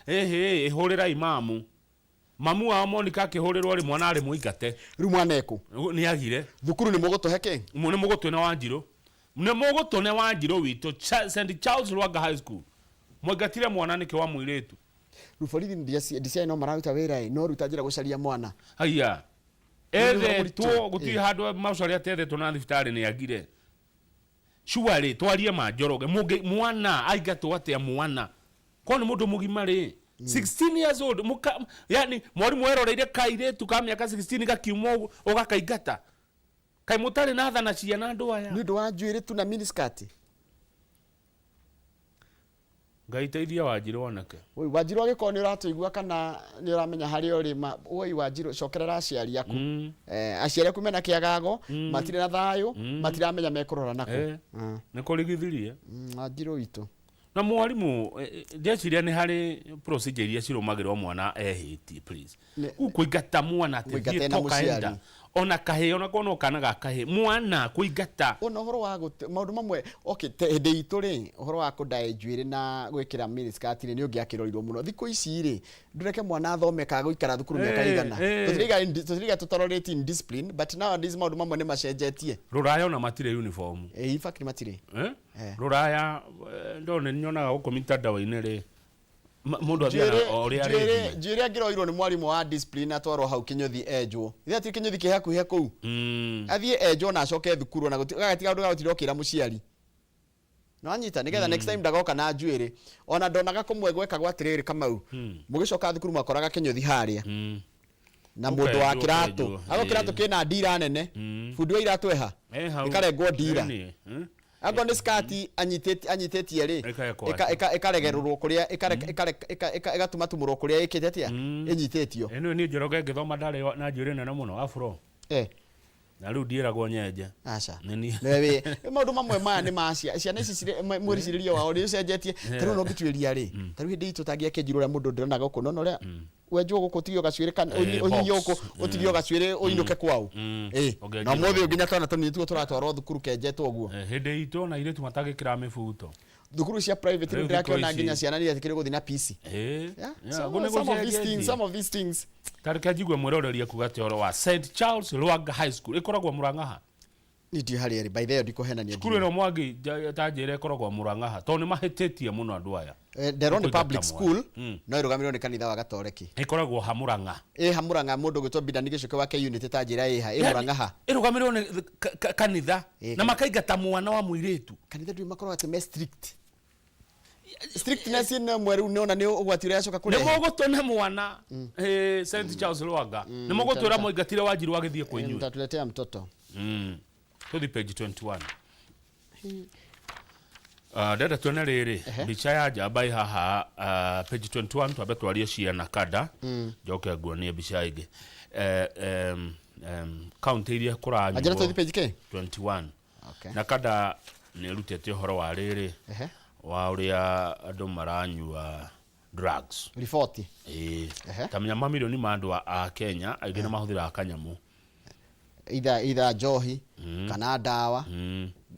Ĩhĩ, ĩhũrĩra imamu. Mamu wao Monica akĩhũrĩrwo rĩ, mwana arĩ mũingate. Rĩu mwana ekũ? Nĩ agire. Thukuru nĩ mũgũtũhe kĩ? Nĩ mũgũtũne Wanjirũ, nĩ mũgũtũne Wanjirũ witũ St Charles Lwanga High School. Mwaingatire mwana nĩkĩ wa mũirĩtu? Rĩu borithi DCI no mararuta wĩra ĩ, no rĩu ta njĩra gũcaria mwana. Haiya, Nĩ ũhoro ethetwo mũritũ. gũtirĩ handũ maũcaria atethetwo na thibitarĩ nĩ agire. Surely twarie ma Njoroge, mũngĩ mwana aingatwo atĩa mwana? Korwo nĩ mũndũ mũgima rĩ, 16 years old, mũka, yani mwarimũ eroreire kairĩtu ka mĩaka 16 gakiuma ũguo ũgakaingata. Kaĩ mũtarĩ na tha na ciana andũ aya? Nĩ ũndũ wa njuĩrĩ tu na miniskirt. Ngai teithia Wanjirũ oneke. Oi Wanjirũ, angĩkorwo nĩ ũratũigua kana nĩ ũramenya harĩa ũrĩ ma, oi Wanjirũ, cokerera aciari aku. Aciari aku mena kĩagago, matirĩ na thayũ, matiramenya mekũrora nakũ. Nĩ kũrigithirie. Wanjirũ witũ. Na mwarimũ, ndeciria nĩ harĩ procedure iria cirũmagĩrwo mwana ehĩtie, please. Kũu kũingata mwana atĩ Kũingata thiĩ ena toka mũciari. enda. Ona kahĩĩ, ona korwo no kana ga kahĩĩ, mwana kũingata. Ona ũhoro wa gũte, maũndũ mamwe, okay, te, hĩndĩ itũ rĩ, ũhoro wa kũndae njuĩrĩ na gwĩkĩra miniskirt rĩ, nĩ ũngĩakĩrorirwo mũno. Thikũ ici rĩ, ndũreke mwana athome kana gũikara thukuru mĩaka ĩigana. Tũtiraiga tũ tolerate indiscipline, but nowadays maũndũ mamwe nĩ macenjetie. Rũraya ona matirĩ uniform. In fact nĩ matirĩ. Rũraya, ndona nyonaga gũkũ mitandao-inĩ rĩ, mũndũ athiaga o ũrĩa arĩthiĩ. Njuĩrĩ angĩroirwo nĩ mwarimũ wa discipline atwarwo hau kĩnyũthi enjwo. Ithe atirĩ kĩnyũthi kĩ hakuhĩ kũu. Athiĩ enjwo na acoke thukuru ona gagatiga ũndũ gagũtinda ũkĩra mũciari. Nĩwanyita? Nĩgetha next time ndagoka na njuĩrĩ. Ona ndonaga kũmwe gwekagwo atĩrĩrĩ Kamau. Mũgĩcoka thukuru mwakoraga kĩnyũthi harĩa. Na mũndũ wa Ũkenjwo, kĩratũ. ũkenjwo, Ago kĩratũ kĩna ndira nene. Bundi wa iratũ eha. Eh, hau. Ĩkarengwo ndira. Ĩni, eh? Angorwo nĩ skati anyitĩtie rĩ, Ĩkarekwo atĩa? Ĩkaregerũrwo kũrĩa, ĩgatumatumũrwo kũrĩa ĩkĩte atĩa? Ĩnyitĩtio. Ĩno niĩ Njoroge ngĩthoma ndarĩ na njuĩrĩ nene mũno, afro. Na rĩu ndiĩragwo nyenje. Aca. Nĩ niĩ. Nĩwe maũndũ mamwe maya nĩ ma ciana ici cirĩ, mwĩcirĩrie wao nĩ ũcenjetie. Ta rĩu no ngĩtuĩria rĩ, ta rĩu hĩndĩ itũ tangĩakĩnjirwo ũrĩa mũndũ ndĩrona gũkũ, nona ũrĩa wenjwo gũkũ ũtigio gacuĩrĩ kana ũhihinywo Box. gũkũ ũtigio gacuĩrĩ ũinũke kwao. Ũngenjirwo. Na ũmũthĩ ũyũ nginya twana tũnini tuo tũratwarwo thukuru kenjetwo ũguo. Hĩndĩ itũ ona airĩtu matagĩkĩra mĩbuto. Thukuru cia private Rĩu rĩu ndĩrakĩona thikũ ici. nginya ciana nĩ iretĩkĩrio gũthiĩ na PC. Yeah, Some gũ nĩ of these things, gũcenjetie. some of these things. Ta reke njigue mwĩroreri akuga atĩ ũhoro wa St Charles Lwanga High School ĩkoragwo Mũrang'a ha? Niĩ ndiũĩ harĩa ĩrĩ, by the way ndikũhenania. Cukuru ĩno Mwangi ta njĩra ĩkoragwo Mũrang'a ha? Tondũ nĩ mahĩtĩtie mũno andũ aya. Nderwo nĩ Kũingata public mwana. school, no ĩrũgamĩrĩrwo nĩ kanitha wa Gatoreki. Ĩkoragwo ha Mũrang'a? Ĩ ha Mũrang'a, mũndũ ũgwĩtwo Bidani Gĩcuke wa K-Unit ta njĩra ĩ ha, ĩ Mũrang'a ha? Ĩrũgamĩrĩrwo nĩ kanitha na makaingata mwana wa mũirĩtu. Kanitha ndũĩ makoragwo atĩ me strict. Strictness ĩno ĩmwe rĩu nĩona nĩ ũgwati ũrĩa acoka Nĩ kũrehe. mũgũtũne mwana, St Charles Lwanga. Nĩ mũgũtwĩra mũingatire Wanjiru agĩthiĩ kwĩ inyuĩ. Mtatuletea mtoto. Tũthiĩ page 21. Ndenda tuone rĩrĩ mbica ya njamba ĩ haha, page 21, twambe twarie cia Nakada, njoke nguonie mbica ĩngĩ. Kaunti iria Anjĩra kũranyuo tũthiĩ page kĩ? 21. Okay. Nakada nĩ ĩrutĩte ũhoro wa rĩrĩ wa ũrĩa andũ maranyua drugs. Riboti. Ĩĩ. Ta menya mamirioni ma andũ a Kenya aingĩ nĩ mahũthĩraga kanyamũ. Either njohi kana ndawa.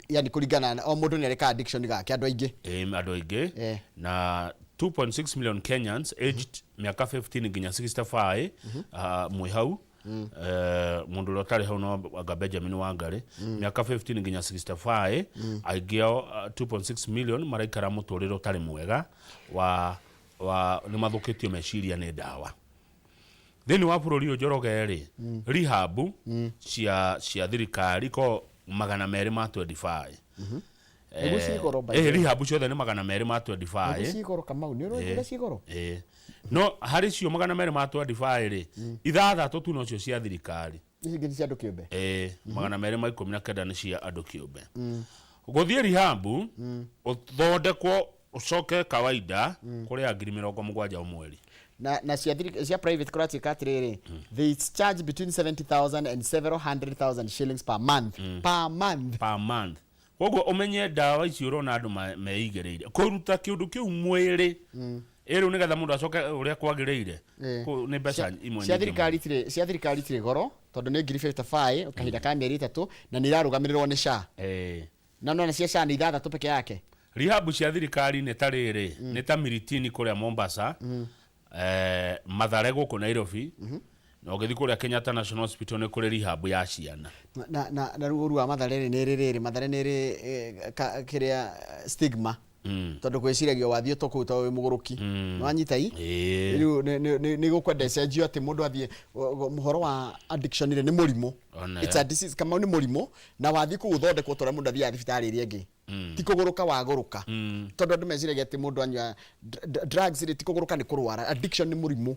Yani kũringana na o mũndũ nĩ arĩ ka addiction gake, andũ aingĩ. Ĩĩ, andũ aingĩ. Na 2.6 million Kenyans aged mĩaka 15 nginya 65, mwĩ hau. Mũndũ ũrĩa ũtarĩ hau no anga Benjamin Wangari. Mĩaka 15 nginya 65, aingĩ ao, 2.6 million maraikara mũtũrĩre ũtarĩ mwega wa nĩ mathũkĩtio meciria nĩ ndawa. Thĩinĩ wa bũrũri ũyũ Njoroge rĩ, rehab cia thirikari ko 225. Nĩguo ciĩ goro, by the way. Rehab ciothe nĩ 225. Nĩguo ciĩ goro, Kamau, nĩ ũrona ciĩ goro? No harĩ cio 225 rĩ, 6 tu nocio cia thirikari. Ici ingĩ nĩ cia andũ kĩũmbe. 219 nĩ cia andũ kĩũmbe. Gũthiĩ rehab ũthondekwo ũcoke kawaida kũrĩa 70,000 o mweri. Na cia private kũratuĩka atĩrĩrĩ, they charge between 70,000 and several hundred thousand shillings per month. Per month. Per month. Koguo ũmenye ndawa ici ũrona andũ meigĩrĩire kũruta kĩũndũ kĩu mwĩrĩ ĩ rĩu nĩgetha mũndũ acoke ũrĩa kwagĩrĩire. Nĩ mbeca imwe Cia nyingĩ thirikari itirĩ, cia thirikari itirĩ goro tondũ nĩ ngiri 55 kahinda ka mĩeri 3 na nĩ irarũgamĩrĩrwo nĩ SHA. Na nona cia SHA nĩ 6 peke yake. Rehab cia thirikari nĩ ta rĩrĩ, nĩ ta Miritini kũrĩa Mombasa, Mathare gũkũ Nairobi, na ũgĩthiĩ kũrĩa Kenyatta National Hospital nĩ kũrĩ rehab ya ciana. Na rĩu ũru wa Mathare rĩ nĩ rĩrĩ, Mathare nĩ rĩ kĩrĩa stigma. Tondũ gwĩciragio wathiĩ to kũu to wĩ mũgũrũki. Nĩwanyita i? Ĩĩ. Rĩu nĩ gũkwenda ĩcenjio atĩ mũndũ athiĩ ũhoro wa addiction rĩ nĩ mũrimũ. One. It's a disease, Kamau, nĩ mũrimũ na wathiĩ kũu ũthondekwo ta ũrĩa mũndũ athiaga thibitarĩ ĩrĩa ĩngĩ. Ti kũgũrũka wagũrũka. Tondũ andũ meciragia atĩ mũndũ anyua drugs rĩ ti kũgũrũka, nĩ kũrwara. Addiction nĩ mũrimũ.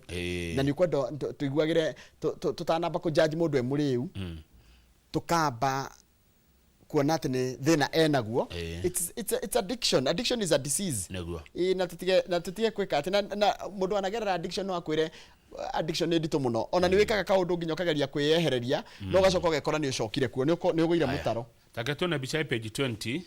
Na nĩ ũkwenda tũiguagĩre tũtanamba kũjudge mũndũ e mũrĩu, tũkamba kuona atĩ nĩ thĩna enaguo. It's addiction. Addiction is a disease. Ĩĩ, na tũtige kwĩka atĩ na mũndũ anagerera addiction no akwĩre addiction nĩ nditũ mũno. Ona nĩ wĩkaga kaũndũ nginya ũkageria kwĩyehereria, no ũgacoka ũgekora nĩ ũcokire kuo, nĩ ũgũire mũtaro. Take tuone mbica ya page 20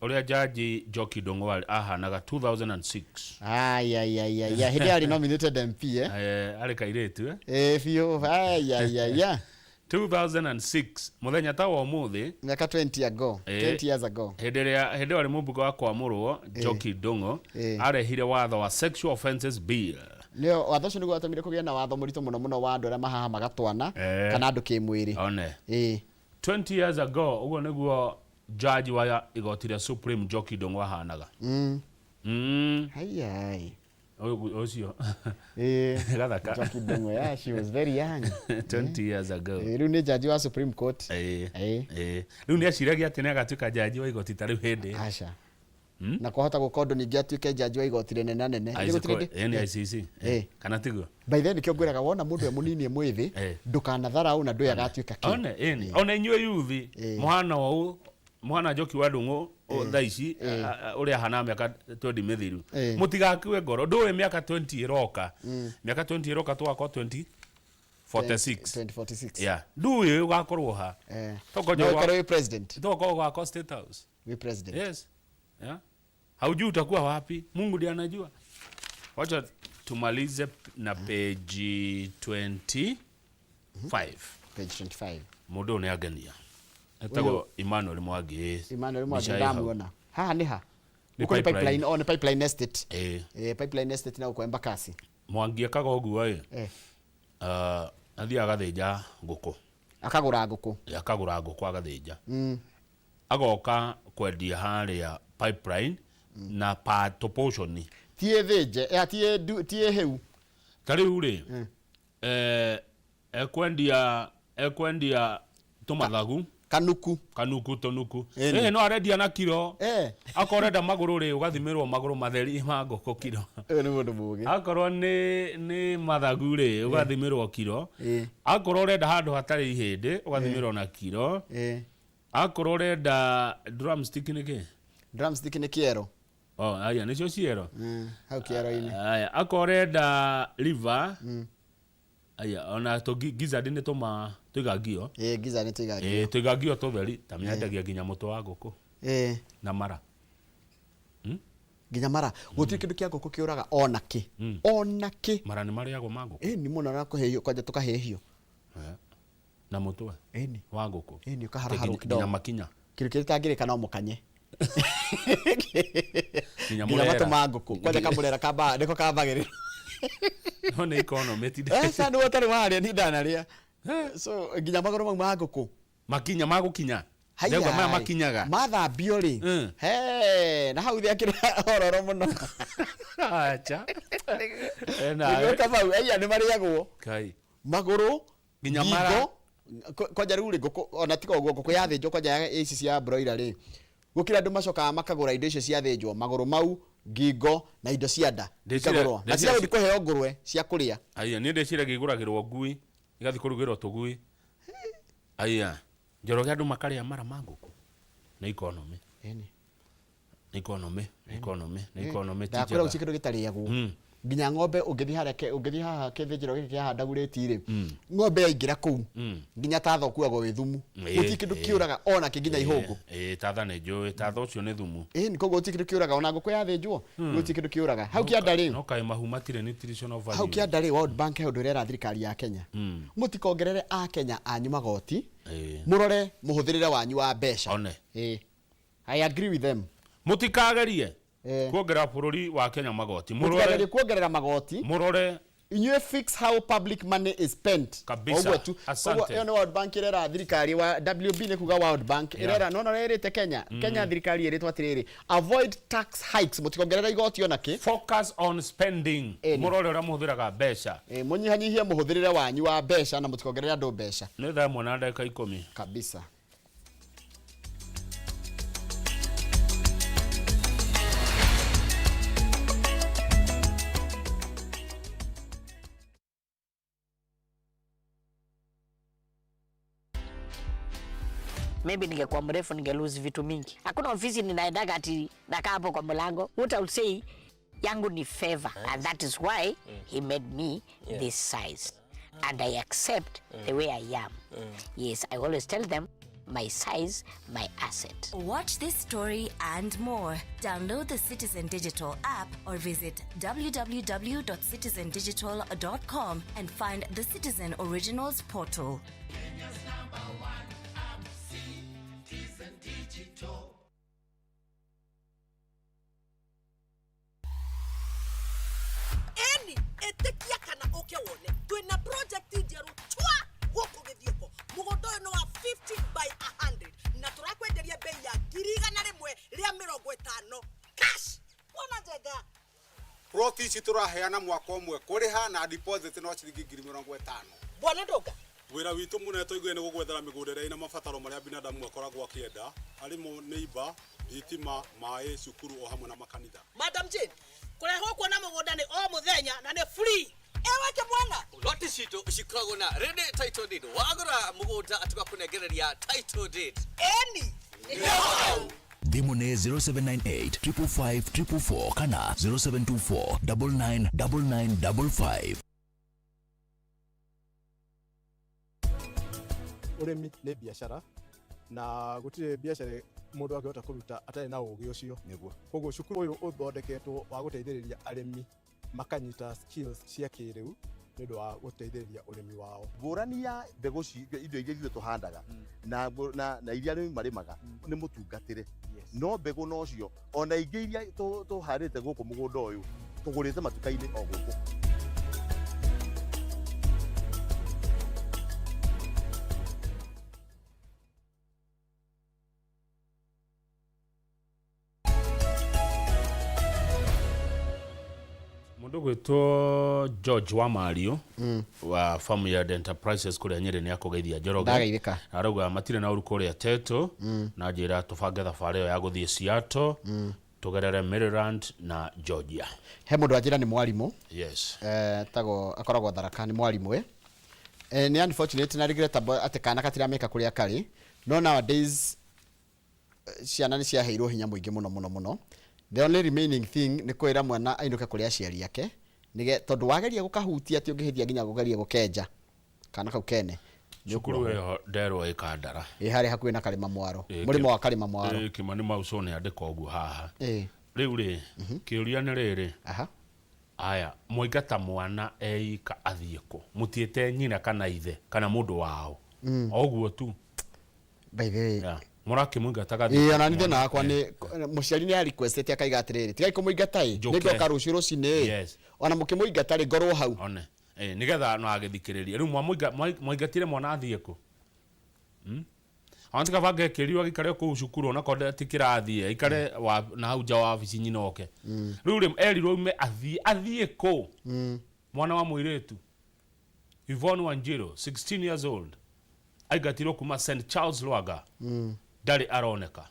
ũrĩa jaji Njoki Ndung'u ahanaga 2006. Ayayaya, hĩndĩ yarĩ nominated MP, eh? Eh, arĩ kairĩtu, eh? Ĩ biũ, ayayaya. 2006 mũthenya ta wa ũmũthĩ. Mĩaka 20 ago. 20 years ago. Hĩndĩ ĩrĩa hĩndĩ ĩyo arĩ mũmbunge wa kwamũrwo, Njoki Ndung'u arehire watho wa Sexual Offences Bill. Nĩo watho ũcio nĩguo watũmire kũgĩe na watho mũritũ mũno mũno wa andũ arĩa mahahamaga twana kana andũ kĩmwĩrĩ. One. 20 years ago, ũguo nĩguo jaji wa igoti rĩa Supreme Njoki Ndung'u ahanaga. Hayai. Ũcio gathaka. Njoki Ndung'u, yeah, she was very young. 20 years ago. Rĩu nĩ jaji wa Supreme Court. Rĩu nĩ aciragia atĩ nĩ agatuĩka jaji wa igoti ta rĩu hĩndĩ Aca, na kwahota gũka ũndũ ningĩ atuĩke jaji wa igoti rĩnene nene. Nĩ gũtirĩ Ĩ nĩ ICC. Kana tiguo? By then nĩkĩo ngwĩraga, wona mũndũ e mũnini e mwĩthĩ, ndũkanatharau na ndũĩ agatuĩka kĩ. One ĩni ona inyuĩ yuthi mũhana ũũ, mũhana Njoki wa Ndung'u thaa ici, ũrĩa ahana mĩaka 20 mĩthiru, mũtigakue ngoro. Ndũĩ mĩaka 20 ĩroka, mĩaka 20 ĩroka tũgakorwo 2046. 2046. Yeah, ndũĩ ũgakorwo ha. No ũkorwo wĩ president. Tokorwo ũgakorwo State House. Wĩ president. Yes, yeah. Haujui utakuwa wapi, Mungu ndiye anajua. Wacha tumalize na page 25. Page 25. Mũndũ ũyũ nĩ angenia, etagwo Emmanuel Mwangi. Emmanuel Mwangi. Mbica ĩ hau. Ndamuona haha nĩ ha? Nĩ Gũkũ nĩ Pipeline. Pipeline, oh, nĩ Pipeline Estate. Pipeline Estate na gũkũ Embakasi. Mwangi ekaga ũguo ĩ, athiaga agathĩnja ngũkũ. Akagũra ngũkũ. Akagũra ngũkũ agathĩnja, agoka kwendia harĩa Pipeline na pa tũportion. Ti ĩthĩnje, ti ĩhĩu. Ta rĩu rĩ, ekwendia tũmathagu. Kanuku. Kanuku, tũnuku. Ĩni. No arendia na kiro. Akorwo ũrenda magũrũ rĩ, ũgathimĩrwo magũrũ matheri ma ngũkũ kiro. Ũyũ nĩ mũndũ mũgĩ. Akorwo nĩ mathagu rĩ, ũgathimĩrwo kiro. Akorwo ũrenda handũ hatarĩ ihĩndĩ, ũgathimĩrwo na kiro. Akorwo ũrenda drumstick nĩ kĩ? Drumstick nĩ kĩero. Oh, aya nĩcio ciero. Hau kĩero-inĩ. Aya, akorwo ũrenda liver, aya ona tũ gizzard nĩ tũma tũigangio. Ĩ, gizzard nĩ tũigangio. Tũigangio tũtheri ta mĩendagia nginya mũtwe wa ngũkũ na mara. Nginya mara. Gũtirĩ kĩndũ kĩa ngũkũ kĩũraga ona kĩ, ona kĩ. Mara nĩ marĩagwo ma ngũkũ? Ĩ, nĩ mũno, na kũhĩhio kwanja tũkahĩhio. Na mũtwe Ĩni. wa ngũkũ? Ĩni, ũkaharaharwo Nginya kidogo. makinya? Kĩndũ kĩrĩa gĩtangĩrĩka no mũkanye. Nginya Nginya mũrera. matũ ma ngũkũ kwanja, kamũrera kamba nĩko kambagĩrĩra. No nĩ economy ti. Eca, nĩwe ũtarĩ warĩa, ni ndanarĩa. So nginya magũrũ mau ma ngũkũ. Makinya ma gũkinya. Haiya. Ndauga maya makinyaga. Mathambio rĩ, he na hau thĩ akĩrĩ ororo mũno. Acha. Nĩguo Kamau, aiya, nĩ marĩagwo. Kai. Magũrũ. Nginya ngingo, mara. Kwanja rĩu rĩ, ngũkũ ona tiga ũguo, ngũkũ yathĩnjwo kwanja ici cia broiler rĩ, gũkĩra andũ macokaga makagũra indo icio ciathĩnjwo, magũrũ mau, ngingo na indo cia nda ikagũrwo na cia gũthiĩ kũheo ngũrwe cia kũrĩa. Aya, niĩ ndĩciragia igũragĩrwo ngui, igathiĩ kũrugĩrwo tũgui. Aya, Njoroge, andũ makarĩa mara ma ngũkũ. Nĩ economy. Nĩ economy, nĩ economy, nĩ economy ti Ndakwĩra njega. gũtirĩ kĩndũ gĩtarĩagwo. Nginya ng'ombe, ũngĩthiĩ harĩa ũngĩthiĩ haha kĩthĩnjĩro gĩkĩ kĩa haha Ndagurĩti rĩ, ng'ombe yaingĩra kũu nginya tatha ũkuagwo wĩ thumu. Gũtirĩ kĩndũ kĩũraga ona kĩ, nginya ihũngũ. Ĩ, tatha nĩ njũĩ, tatha ũcio nĩ thumu. Ĩ, koguo gũtirĩ kĩndũ kĩũraga, ona ngũkũ yathĩnjwo gũtirĩ kĩndũ kĩũraga. Hau kĩanda rĩ, No kaĩ mahu matirĩ nutritional value. Hau kĩanda rĩ, World Bank he ũndũ ĩrera thirikari ya Kenya, mũtikongerere a Kenya anyu magoti, mũrore mũhũthĩrĩre wanyu wa mbeca. One. Ĩ, I agree with them. Mũtikagerie kuongerera bũrũri wa Kenya magoti. Mũtikagerie Mũrore kuongerera magoti. Mũrore. Inyuĩ fix how public money is spent. Kabisa. Ũguo tu. Asante. Ũguo ĩyo nĩ World Bank ĩrera thirikari wa WB nĩ kuga World Bank ĩrera nona ĩrĩte Kenya. Kenya thirikari ĩrĩtwo atĩrĩrĩ, avoid tax hikes, mũtikongerera igoti ona kĩ. Focus on spending. Ĩni. Mũrore ũrĩa mũhũthĩraga mbeca. Mũnyihanyihie mũhũthĩrĩre wanyu wa mbeca na mũtikongerere andũ mbeca. Nĩ thaa 1 na ndagĩka 10. Kabisa. Maybe ningekuwa mrefu ninge lose vitu mingi. Hakuna ofisi ninaendaga ati nakaa hapo kwa mlango. What I would say yangu ni favor and that is why he made me this size and I accept the way I am. Yes, I always tell them my size, my asset. Watch this story and more. Download the Citizen Digital app or visit www.citizendigital.com and find the Citizen Originals portal. Eni ĩtĩkia kana ũke wone twĩna project njerũ twa gũkũ gĩthiũko. Mũgũnda ũyũ nĩ wa 50 by 100 na tũrakwenderia bei ya 150,000 cash. Wona njega. Ploti ici tũraheana mwaka ũmwe kũrĩha na deposit no ciringi 50,000. Bwana Ndũnga. Wĩra witũ mũnene tũiguire nĩ gũgwethera mĩgũnda ĩrĩa ĩna mabataro marĩa binadamu akoragwo akĩenda arĩmo nĩ imba, thitima, maĩ, cukuru o hamwe na makanitha. Madam Jane, kũrehwo kuona mũgũnda nĩ o mũthenya na nĩ free. Ewe kĩmwana. Loti citũ cikoragwo na ready title deed. Wagũra mũgũnda tũgakũnengereria title deed. Eni. Thimũ nĩ 0798 555 444 kana 0724 999955. Ũrĩmi nĩ biacara na gũtirĩ biacara mũndũ angĩhota kũruta atarĩ na ũgĩ ũcio. Koguo cukuru ũyũ ũthondeketwo wa gũteithĩrĩria arĩmi makanyita skills cia kĩrĩu nĩ ũndũ wa gũteithĩrĩria ũrĩmi wao. Ngũrani ya mbegũ indo iria ithuĩ tũhandaga na iria arĩmi marĩmaga nĩ mũtungatĩre, no mbegũ nocio ona ingĩ iria tũhandĩte gũkũ mũgũnda ũyũ tũgũrĩte matuka-inĩ o gũkũ. Mũndũ gwĩtwo George wa Mario wa Farmyard Enterprises kũrĩa Nyĩrĩ nĩ akũgeithia Njoroge. Ndageithĩka. Arauga matirĩ na ũru kũrĩa Teto na njĩra tũbange thabarĩ ĩyo ya gũthiĩ Seattle tũgerere Maryland na Georgia. He mũndũ wanjĩra nĩ mwarimũ. Yes. Tagwo akoragwo Tharaka nĩ mwarimũ. Nĩ unfortunate na regrettable atĩ kana gatirameka kũrĩa karĩ, no nowadays ciana nĩ ciaheirwo hinya mũingĩ mũno mũno mũno. The only remaining thing nĩ kwĩra mwana ainũke kũrĩ aciari ake nĩge tondũ wageria gũkahutia atĩ ũngĩhĩtia nginya gũgeria gũkenja kana kau kene. Cukuru ĩyo nderwo ĩ Kandara. Ĩ harĩa hakuhĩ na Karĩma Mwaro. Mũrĩmo wa Karĩma Mwaro. Kĩmani Mauco nĩ andĩka ũguo haha. Rĩu rĩ kĩũria nĩ rĩrĩ, aya mwaingata mwana eika athiĩ kũ? Mũtiĩte nyina kana ithe kana mũndũ wao. O ũguo tu. By the way. Yeah. Mũrakĩmũingata gathiĩ. Ĩĩ ona nĩ thĩna wakwa nĩ mũciari nĩ requestete akaiga atĩrĩrĩ, tigai kũmũingata ĩ, Njũke. nĩngoka rũciũ rũcinĩ ĩ. Yes. Ona mũkĩmũingata rĩ ngorwo hau. One. Nĩgetha no agĩthikĩrĩrie. Rĩu mwaingatire mwana athiĩ kũ? Ona tikaba ngekĩrirwo agĩikare kũu cukuru onakorwo ti kĩrathi aikare na hau nja wa wabici nyina oke. Rĩu rĩ erirwo aume athiĩ kũ? Mwana wa mũirĩtu Yvonne Wanjiru 16 years old aingatirwo kuma St Charles Lwanga. Ndarĩ aroneka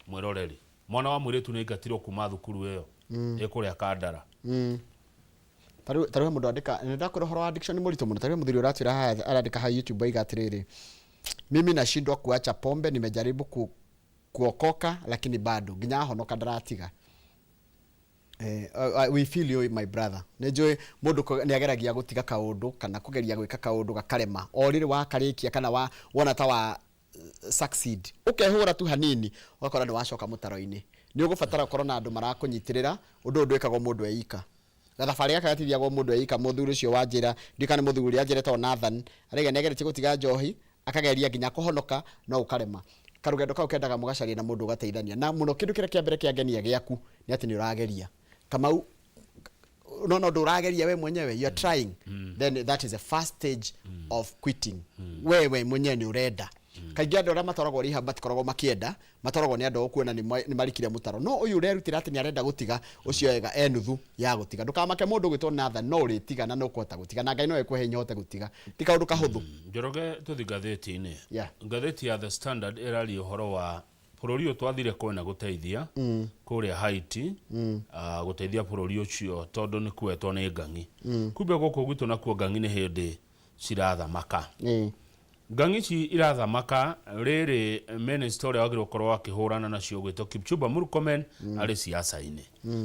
mwĩroreri. Mwana wa mũirĩtu nĩ aingatirwo kuma thukuru ĩyo ĩ kũrĩa Kandara. Tarĩu mũndũ andĩka nĩ ndakwĩra ũhoro wa addiction nĩ mũritũ mũno. Tarĩu mũthuri ũratwĩra haha arandĩka haha YouTube aiga atĩrĩrĩ, mimi nashindwa kuacha pombe, nimejaribu kuokoka lakini bado nginya ahonoka ndaratiga. We feel you my brother. Nĩ njũĩ mũndũ nĩ ageragia gũtiga kaũndũ kana kũgeria gwĩka kaũndũ gakarema o rĩrĩ wakarĩkia kana wona ta wa succeed ũkehũra tu hanini ũgakora nĩ wacoka mũtaro-inĩ. Nĩ ũgũbatara ũkorwo na andũ marakũnyitĩrĩra ũndũ ũyũ ndwĩkagwo mũndũ eika. Gathabarĩ gaka gatithiagwo mũndũ eika. Mũthuri ũcio wa njĩra ndiũĩ kana nĩ mũthuri anjĩra etagwo Nathan arauga nĩ ageretie gũtiga njohi akageria nginya kũhonoka no ũkarema. Karũgendo kau kendaga mũgacaria na mũndũ ũgateithania na mũno. Kĩndũ kĩrĩa kĩa mbere kĩangenia gĩaku nĩ atĩ nĩ ũrageria. Kamau Nona ũndũ ũrageria we mwenyewe, you are trying, then that is the first stage of quitting. Wewe mwenyewe nĩ ũrenda. Kaingĩ andũ arĩa matwaragwo rehab matikoragwo makĩenda, matwaragwo nĩ andũ okuona nĩ marikire mũtaro. No ũyũ ũrerutĩra atĩ nĩ arenda gũtiga, ũcio ega e nuthu ya gũtiga. Ndũkamake mũndũ ũgwĩtwo Nathan, no ũrĩtiga na no ũkũhota gũtiga, na Ngai no ekũhe hinya ũhote gũtiga. Ti kaũndũ kahũthũ. Njoroge, tũthi ngathĩti-inĩ. Yeah. Ngathĩti ya The Standard ĩraria ũhoro wa bũrũri ũyũ twathire kwena gũteithia kũrĩa Haiti, gũteithia bũrũri ũcio tondũ nĩ kuetwo nĩ ngang'i. Kumbe gũkũ gwitũ nakuo ngang'i nĩ hĩndĩ cirathamaka. Ngang'i ici irathamaka rĩrĩ, minister ũrĩa wagĩrĩirwo gũkorwo akĩhũrana nacio ũgwĩtwo Kipchumba Murkomen arĩ siasa-inĩ,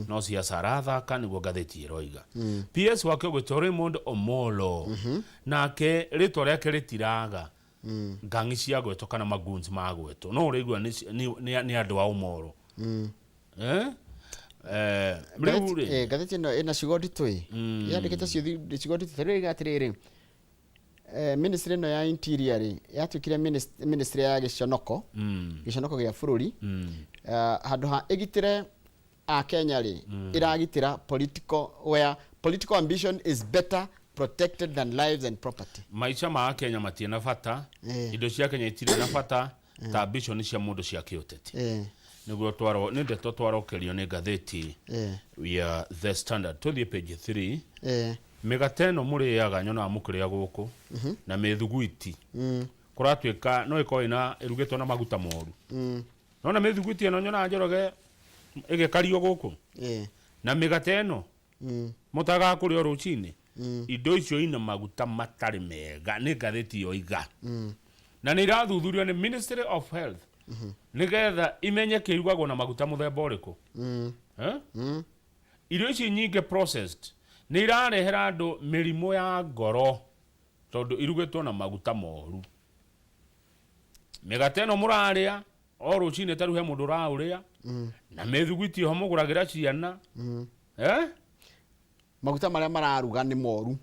no siasa arathaka, nĩguo ngathĩti ĩroiga. PS wake ũgwĩtwo Raymond Omolo, nake rĩtwa rĩake rĩtiraga ngang'i ciagwetwo kana magoons magwetwo, no ũraigua nĩ andũ a Omolo. Eh? Eh, rĩu rĩ Ngathĩti ĩno ĩna ciugo nditũ ĩ, yandĩkĩte ciugo nditũ. Ta rĩu ĩiga atĩrĩrĩ, ministry ĩno ya interior rĩ, yatuĩkire ministry ya gĩconoko, gĩconoko gĩa bũrũri. Handũ ha ĩgitĩre akenya rĩ, ĩragitĩra political, where political ambition is better protected than lives and property. Maica ma Kenya matirĩ na bata, indo cia Kenya itirĩ na bata ta ambition cia mũndũ cia kĩũteti. Nĩguo twarwo nĩ ndeto twarokerio nĩ ngathĩti ya The Standard. Tũthiĩ page 3. Mĩgate ĩno mũrĩaga, nyonaga mũkĩrĩa gũkũ, na mĩthuguiti, kũratuĩka no ĩkorwo ĩna ĩrugĩtwo na maguta moru. Nona mĩthuguiti ĩno nyonaga, Njoroge, ĩgĩkario gũkũ, na mĩgate ĩno mũtagaga kũrĩa o rũcinĩ, indo icio ina maguta matarĩ mega, nĩ ngathĩti yoiga. Na nĩ irathuthurio nĩ Ministry of Health nĩgetha imenye kĩrugagwo na maguta mũthemba ũrĩkũ. Eh? Irio ici nyingĩ processed nĩ irarehera andũ mĩrimũ ya ngoro tondũ irugĩtwo na maguta moru. Mĩgate ĩno mũrarĩa o rũcinĩ, ta rĩu he mũndũ ũraũrĩa, na mĩthuguiti ho mũgũragĩra ciana. Eh? Maguta marĩa mararuga nĩ moru.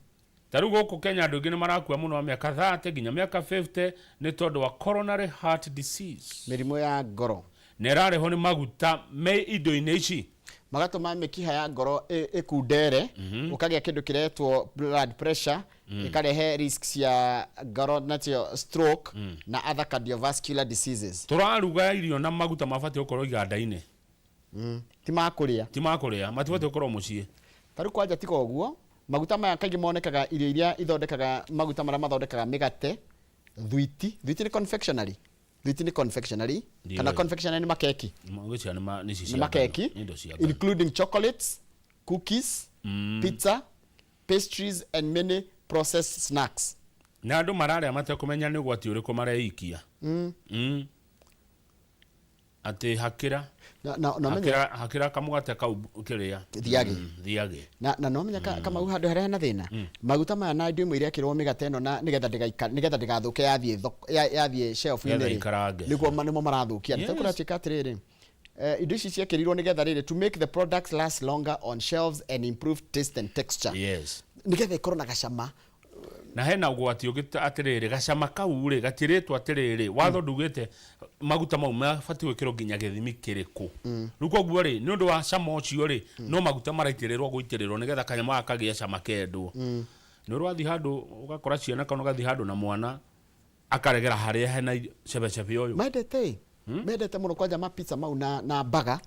Ta rĩu gũkũ Kenya andũ aingĩ nĩ marakua mũno a mĩaka 30 nginya mĩaka 50 nĩ tondũ wa coronary heart disease. Mĩrimũ ya ngoro. Na ĩrarehwo nĩ maguta me indo-inĩ ici. Magatũma mĩkiha ya ngoro ĩkundere, ũkagĩa kĩndũ kĩretwo blood pressure, ĩkarehe risk cia ngoro nacio stroke na other cardiovascular diseases. Tũraruga irio na maguta mabatiĩ gũkorwo iganda-inĩ. Ti ma kũrĩa. Ti ma kũrĩa, matibatiĩ gũkorwo mũciĩ. Ta rĩu kwanja tiga ũguo, maguta maya kaingĩ monekaga irio iria ithondekaga maguta marĩa mathondekaga mĩgate, thwiti. Thwiti nĩ confectionery. Thwiti nĩ confectionery kana Ndiũĩ. Confectionery nĩ makeki. Ngwĩciria nĩ ici nĩ cia makeki. ngano, nĩ indo cia ngano. Including chocolates, cookies, pizza, pastries and many processed snacks. Na andũ mararĩa matekũmenya nĩ ũgwati ũrĩkũ mareikia. Atĩ hakĩra Na ũmenye hakĩra kamũgate kau kĩrĩa. Thiagĩ. Thiagĩ. Na no menya Kamau handũ harĩa hena thĩna, maguta maya na indo imwe irekĩrwo mĩgate ĩno na nĩgetha ndĩgaika nĩgetha ndĩgathũke yathiĩ thoko, yathiĩ shelf-inĩ Nĩgetha rĩ, ikarange. Nĩguo nĩmo marathũkia. Yes. Kũratuĩka atĩrĩrĩ, indo ici ciekĩrirwo nĩgetha rĩrĩ, to make the products last longer on shelves and improve taste and texture. Nĩgetha ĩkorwo na gacama. Na hena ũgwati ũngĩ atĩrĩrĩ, gacama kau rĩ gatirĩtwo atĩrĩrĩ, watho ndugĩte maguta mau mabatiĩ gwĩkĩrwo nginya gĩthimi kĩrĩkũ. Rĩu koguo rĩ, nĩ ũndũ wa cama ũcio rĩ, no maguta maraitĩrĩrwo gũitĩrĩrwo nĩgetha kanyamũ gaka kagĩe cama kendwo. Nĩ ũrathiĩ handũ ũgakora ciana kana ũgathiĩ handũ na mwana akaregera harĩa hena cebecebe ũyũ. Mendete ĩ, mendete mũno kwanja ma pizza mau na baga,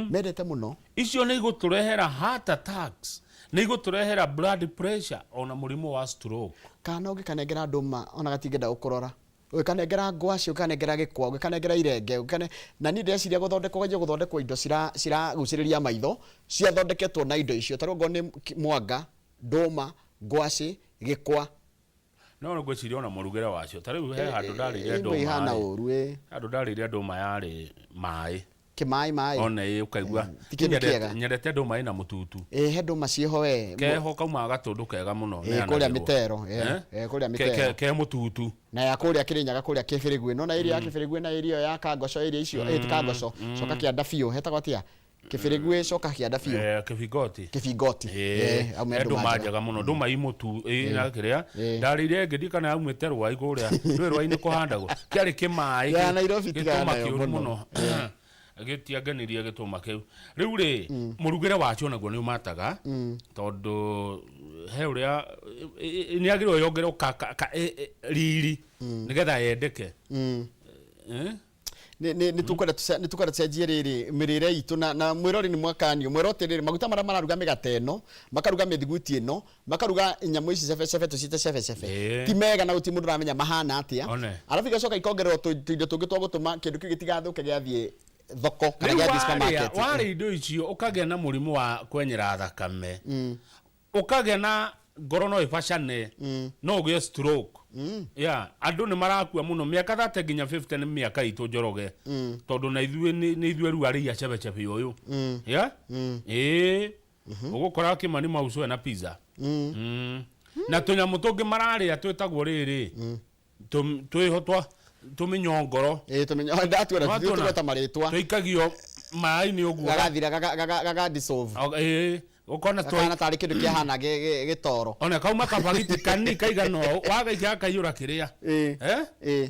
mendete mũno. Icio nĩ igũtũrehera heart attacks, nĩ igũtũrehera blood pressure, ona mũrimũ wa stroke. Kana ũngĩkanengera ndũma ona gatingĩenda gũkũrora, ũgĩkanengera ngwacĩ, ũgĩkanengera gĩkwa, ũgĩkanengera irenge, na niĩ ndĩreciria gũthondekwo kwanjia gũthondekwo indo ciragucĩrĩria maitho ciathondeketwo na indo icio. Ta rĩu okorwo nĩ mwanga, ndũma, ngwacĩ, gĩkwa. No ngwĩciria ona mũrugĩre wacio, ta rĩu he handũ ndarĩire Imwe ndũma ihana rĩ, ũru ĩ. Handũ ndarĩire ndũma yarĩ maĩ. Kĩmaĩ maĩ. Ona ĩ ũkaigua. Ti kĩndũ kĩega. Nyendete ndũma ĩna mũtutu. Ĩ, he ndũma ciĩho we. Keho kaumaga gatũndũ kega mũno. Ĩ, kũrĩa mĩtero, ĩ, Eh? ĩ, kũrĩa mĩtero. Ke mũtutu. Na ya kũrĩa Kĩrĩnyaga, kũrĩa Kĩbĩrĩgui. Nona area ya Kĩbĩrĩgui na area ĩyo ya Kangoco, area icio, ĩ ti Kangoco, coka kĩanda biũ, hetagwo atĩa? Kĩbĩrĩgui coka kĩanda biũ. Eh, Kĩbingoti. Kĩbingoti. Ĩ, Ĩ, au me he ndũma ndũma njega. njega mũno, ndũma imũtu ĩ, na kĩrĩa Ĩ. ndarĩire ĩngĩ ndikana yaumĩte rwai kũrĩa, ndũĩ rwai nĩ kũhandagwo, kĩarĩ kĩmaĩ Ya Nairobi tigana gĩtũma nayo kĩũru mũno. Mũno. Gĩtiangenirie gĩtũma kĩu. Rĩu rĩ, mũrugĩre wacio naguo nĩ ũmataga, tondũ he ũrĩa nĩ agĩrĩirwo yongererwo riri nĩgetha yendeke. Eh? Nĩ tũkwenda tũcenjie rĩrĩ mĩrĩre itũ na mwĩrori nĩ mwakanio mwĩro atĩrĩrĩ, maguta marĩa mararuga mĩgate ĩno, makaruga mĩthiguti ĩno, makaruga nyamũ ici cebecebe tũciĩte cebecebe, ti mega na gũtirĩ mũndũ ũramenya mahana atĩa. One. Arabu igacoka ikongererwo tũindo tũngĩ twa gũtũma kĩndũ kĩu gĩtigathũke gĩathiĩ thoko kana Rĩu gĩathiĩ warĩa supermarket. warĩa indo icio, ũkagĩa na mũrimũ wa kwenyera thakame, ũkagĩa na ngoro no ĩbacane, no ũgĩe stroke. Yeah, andũ nĩ marakua mũno mĩaka 30 nginya 50, nĩ mĩaka itũ, Njoroge, tondũ na ithuĩ nĩ ithuĩ rĩu arĩi a cebecebe ũyũ. Yeah, ĩĩ, ũgũkora Kĩmani Mauco na pizza. Na tũnyamũ tũngĩ mararĩa twĩtagwo rĩrĩ, twĩho twa tũmĩnyongoro. Ĩĩ, ndatuona. Nĩwatuona? Tũgweta marĩtwa. Tũikagio maĩ-inĩ ũguo. Gagathira, gaga dissolve. Ĩĩ, ũkona gakahana tarĩ kĩndũ kĩahana gĩtoro. Ona kauma kabagiti kanini kaigana ũũ, wagaikia gakaiyũra kĩrĩa. Ĩĩ. Eh? Ĩĩ.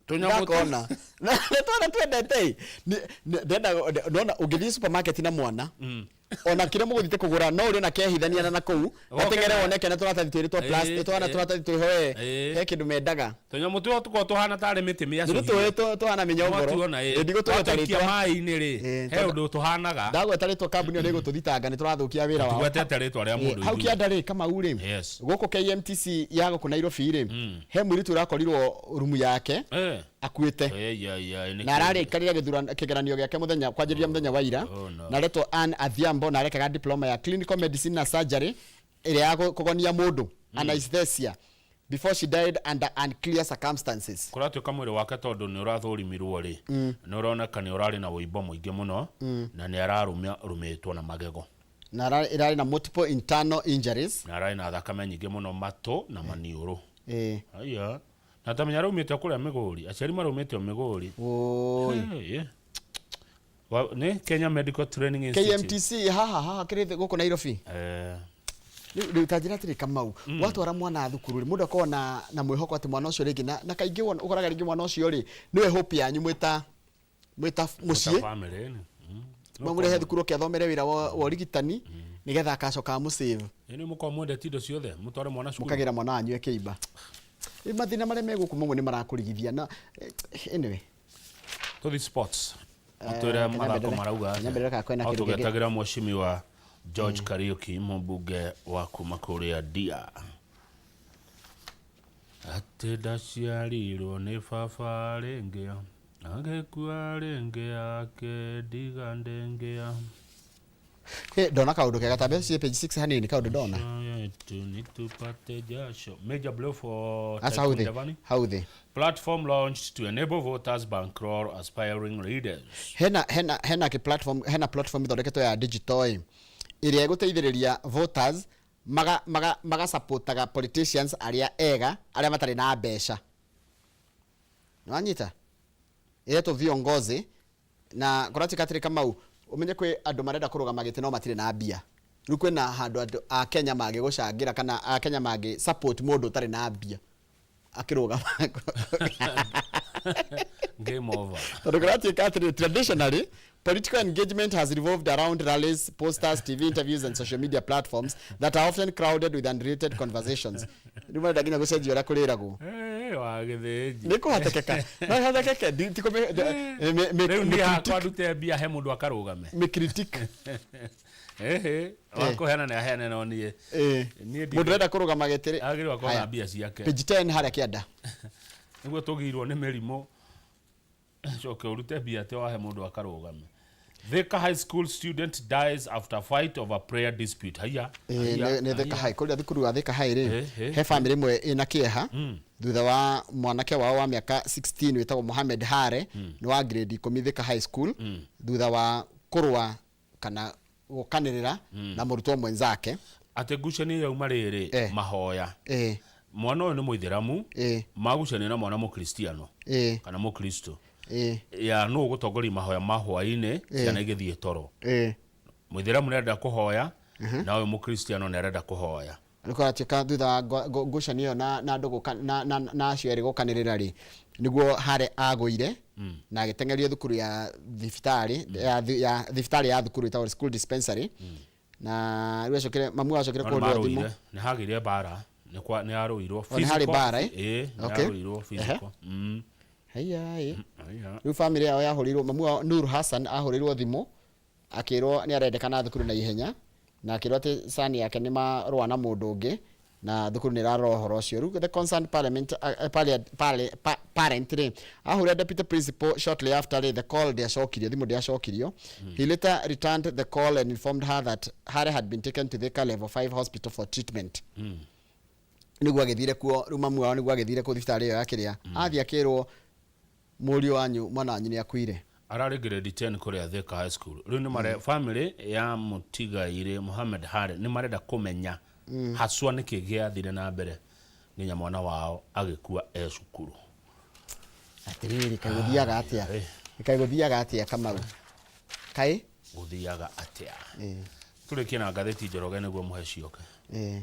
Tũnyamũ Ndakona na twana twendete ĩ. Ndenda ndona ũngĩthiĩ supermarket na mwana, ona kĩrĩa mũgũthiĩte kũgũra, no ũrĩ na kehithania na nakũu gateng'ere wone kena tũratathi twĩrĩ twa plastic, twana tũratathi twĩho we, he kĩndũ mendaga. Tũnyamũ tũo tũkoragwo tũhana tarĩ mĩtĩ mĩacũhie. Nĩ tũĩ tũhana mĩnyongoro. Nwatuona, ĩ. Ĩ, ndigũtũgweta Watũikia rĩtwa. maĩ-inĩ rĩ, he ũndũ tũhanaga. Ndagweta rĩtwa, kambuni ĩyo nĩ ĩgũtũthitanga nĩ tũrathũkia wĩra wao. Tũtigwetete rĩtwa rĩa mũndũ Hau ithuĩ. kĩanda rĩ, Kamau rĩ, gũkũ KMTC ya gũkũ Nairobi rĩ, he mũirĩtu ũrakorirwo rumu yake akuĩte na na ararĩkarĩra gĩthurano kĩgeranio gĩake mũthenya kwanjĩrĩria mũthenya wa ira. Oh, no. Na aretwo Ann Adhiambo, na arekaga diploma ya clinical medicine na surgery ĩrĩa ya kũgonia mũndũ, anesthesia, before she died under unclear circumstances. Kũratuĩka mwĩrĩ wake, tondũ nĩ ũrathũrimirwo rĩ, nĩ ũroneka nĩ ũrarĩ na wũimbo mũingĩ mũno, na nĩ ararũmĩtwo na magego. Na ĩrarĩ na multiple internal injuries. Na ararĩ na thakame nyingĩ mũno matũ na maniũrũ. Aya, na tamenya araumĩte kũrĩa Mĩgũri, aciari maraumĩte o Mĩgũri. Oi. Hey, eh. Nĩ Kenya Medical Training Institute. KMTC haha kĩrĩ gũkũ Nairobi. Rĩu ta njĩra atĩrĩ, Kamau, watwara mwana thukuru rĩ, mũndũ akoragwo na mwĩhoko atĩ mwana ũcio rĩngĩ na kaingĩ ũkoraga rĩngĩ mwana ũcio rĩ, nĩwe hope yanyu mwĩta mũciĩ. Family nĩ. Mamũrehe thukuru oke athomere wĩra wa ũrigitani nĩgetha akacoka amũsave. Ĩ, nĩ mũkorwo mwendete indo ciothe, mũtware mwana cukuru. Mũkagĩra mwana wanyu akĩimba. Ĩ, mathĩna marĩa me gũkũ mamwe nĩ marakũrigithia na anyway. Tũthi sports. Twĩre Kenya mathako Bendera. marauga Kenya Bendera kana kwĩna no kĩndũ kĩngĩ? tũgetagĩra mheshimiwa George Kariuki, mũmbunge wa kuma kũrĩa Dia, atĩ ndaciarirwo nĩ baba rĩngĩ, agĩkua rĩngĩ, akĩndiga ndĩngĩa. Ndona kaũndũ kega, ta mbeca page 6 hanini, kaũndũ ndona. Yetu nitupate jasho. Major blow for Aca hau Tycoon thĩ. Davani. Hau thĩ. Platform launched to enable voters bankroll aspiring leaders. Hena kĩ platform, hena platform ithondeketwo ya digital ĩ, ĩrĩa ĩgũteithĩrĩria voters maga supportaga politicians arĩa ega, arĩa matarĩ na mbeca. Nĩwanyita? Ĩretwo Viongozi, na kũratuĩka atĩrĩ, Kamau, ũmenye kwĩ andũ marenda kũrũgama gĩtĩ no matirĩ na mbia. Rĩu kwĩna handũ andũ a Kenya mangĩgũcangĩra kana a Kenya mangĩ support mũndũ ũtarĩ na mbia akĩrũgama. Game over. Tondũ kũratuĩka atĩrĩ, traditionally political engagement has revolved around rallies, posters, TV interviews and social media platforms that are often crowded with unrelated conversations. Rĩu marenda nginya gũcenjia ũrĩa kũrĩragwo. Eh, wa gĩthĩnji. Nĩ kũhotekeka, no ĩhotekeke. Ti Rĩu niĩ hakwa ndute mbia he mũndũ akarũgame. Mĩcritique. Ehe, wa kũheana nĩ aheane, no niĩ niĩ Mũndũ ũrenda kũrũgama gĩtĩ rĩ. Agĩrĩirwo akorwo na Haya. mbia ciake. Page 10 harĩa kĩanda. Nĩguo tũgirwo nĩ mĩrimũ, coke ũrute mbia atĩ wahe mũndũ akarũgame. Thika High School student dies after fight over prayer dispute. Haya. Ĩĩ, nĩ Thika High, kũrĩa thukuru wa Thika High rĩ, he family ĩmwe ĩna kĩeha thutha wa mwanake wao wa mĩaka 16 wĩtagwo Mohamed Hare, nĩ wa grade 10 Thika High School, thutha wa kũrũa kana gũkanĩrĩra na mũrutwo mwenzake. Atĩ ngucanio yauma rĩrĩ mahoya. Mwana ũyũ nĩ mũithĩramu, magucania na mwana mũkristiano kana mũkristo, ya nũ ũgũtongoria mahoya ma hwaĩ-inĩ ciana igĩthiĩ toro. Mũithĩramu nĩ arenda kũhoya, na ũyũ mũkristiano nĩ arenda kũhoya. Nĩ kũratuĩka thutha wa ngucanio ĩyo na andũ na acio erĩ gũkanĩrĩra rĩ, nĩguo Hare agũire. Na agĩteng'erio thukuru ya thibitarĩ ya thibitarĩ ya thukuru ĩtagwo school dispensary, na rĩu acokire mamu wao acokire No nĩ kũhũrĩrwo thimũ. marũire, nĩ hagĩire mbara, nĩ arũirwo. O, nĩ harĩ mbara, eh? Ĩĩ, nĩ Okay. arũirwo physical. Haiya ĩ. Haiya. Rĩu famĩlĩ yao yahũrĩirwo, mamu wao Nur Hassan ahũrĩirwo thimũ akĩrwo nĩ arendekana thukuru na ihenya, na akĩrwo atĩ sani yake nĩ marũa na mũndũ ũngĩ na thukuru nĩ ĩrarora ũhoro ũcio. Rĩu the concerned parliament, parent rĩ ahũrĩra deputy principal shortly after rĩ, the call ndĩacokirio, thimũ ndĩacokirio. He later returned the call and informed her that Harry had been taken to Thika level 5 hospital for treatment. Nĩguo agĩthire kuo rĩu mamu wao, nĩguo agĩthire kuo thibitarĩ ĩyo ya kĩrĩa athiĩ akĩrwo mũriũ wanyu, mwana wanyu nĩ akuire. Ararĩ grade 10 kũrĩa Thika High School. Rĩu nĩ mare family ya mũtigairĩ Mohamed Harry nĩ marenda kũmenya haswa nĩkĩ gĩathire na mbere nginya mwana wao agĩkua e cukuru. Atĩrĩrĩ, kaĩ gũthiaga atĩa? Kaĩ gũthiaga atĩa, Kamau, kaĩ Gũthiaga atĩa? Tũrĩkie na ngathĩti, Njoroge, nĩguo mũhe cioke. Ĩĩ.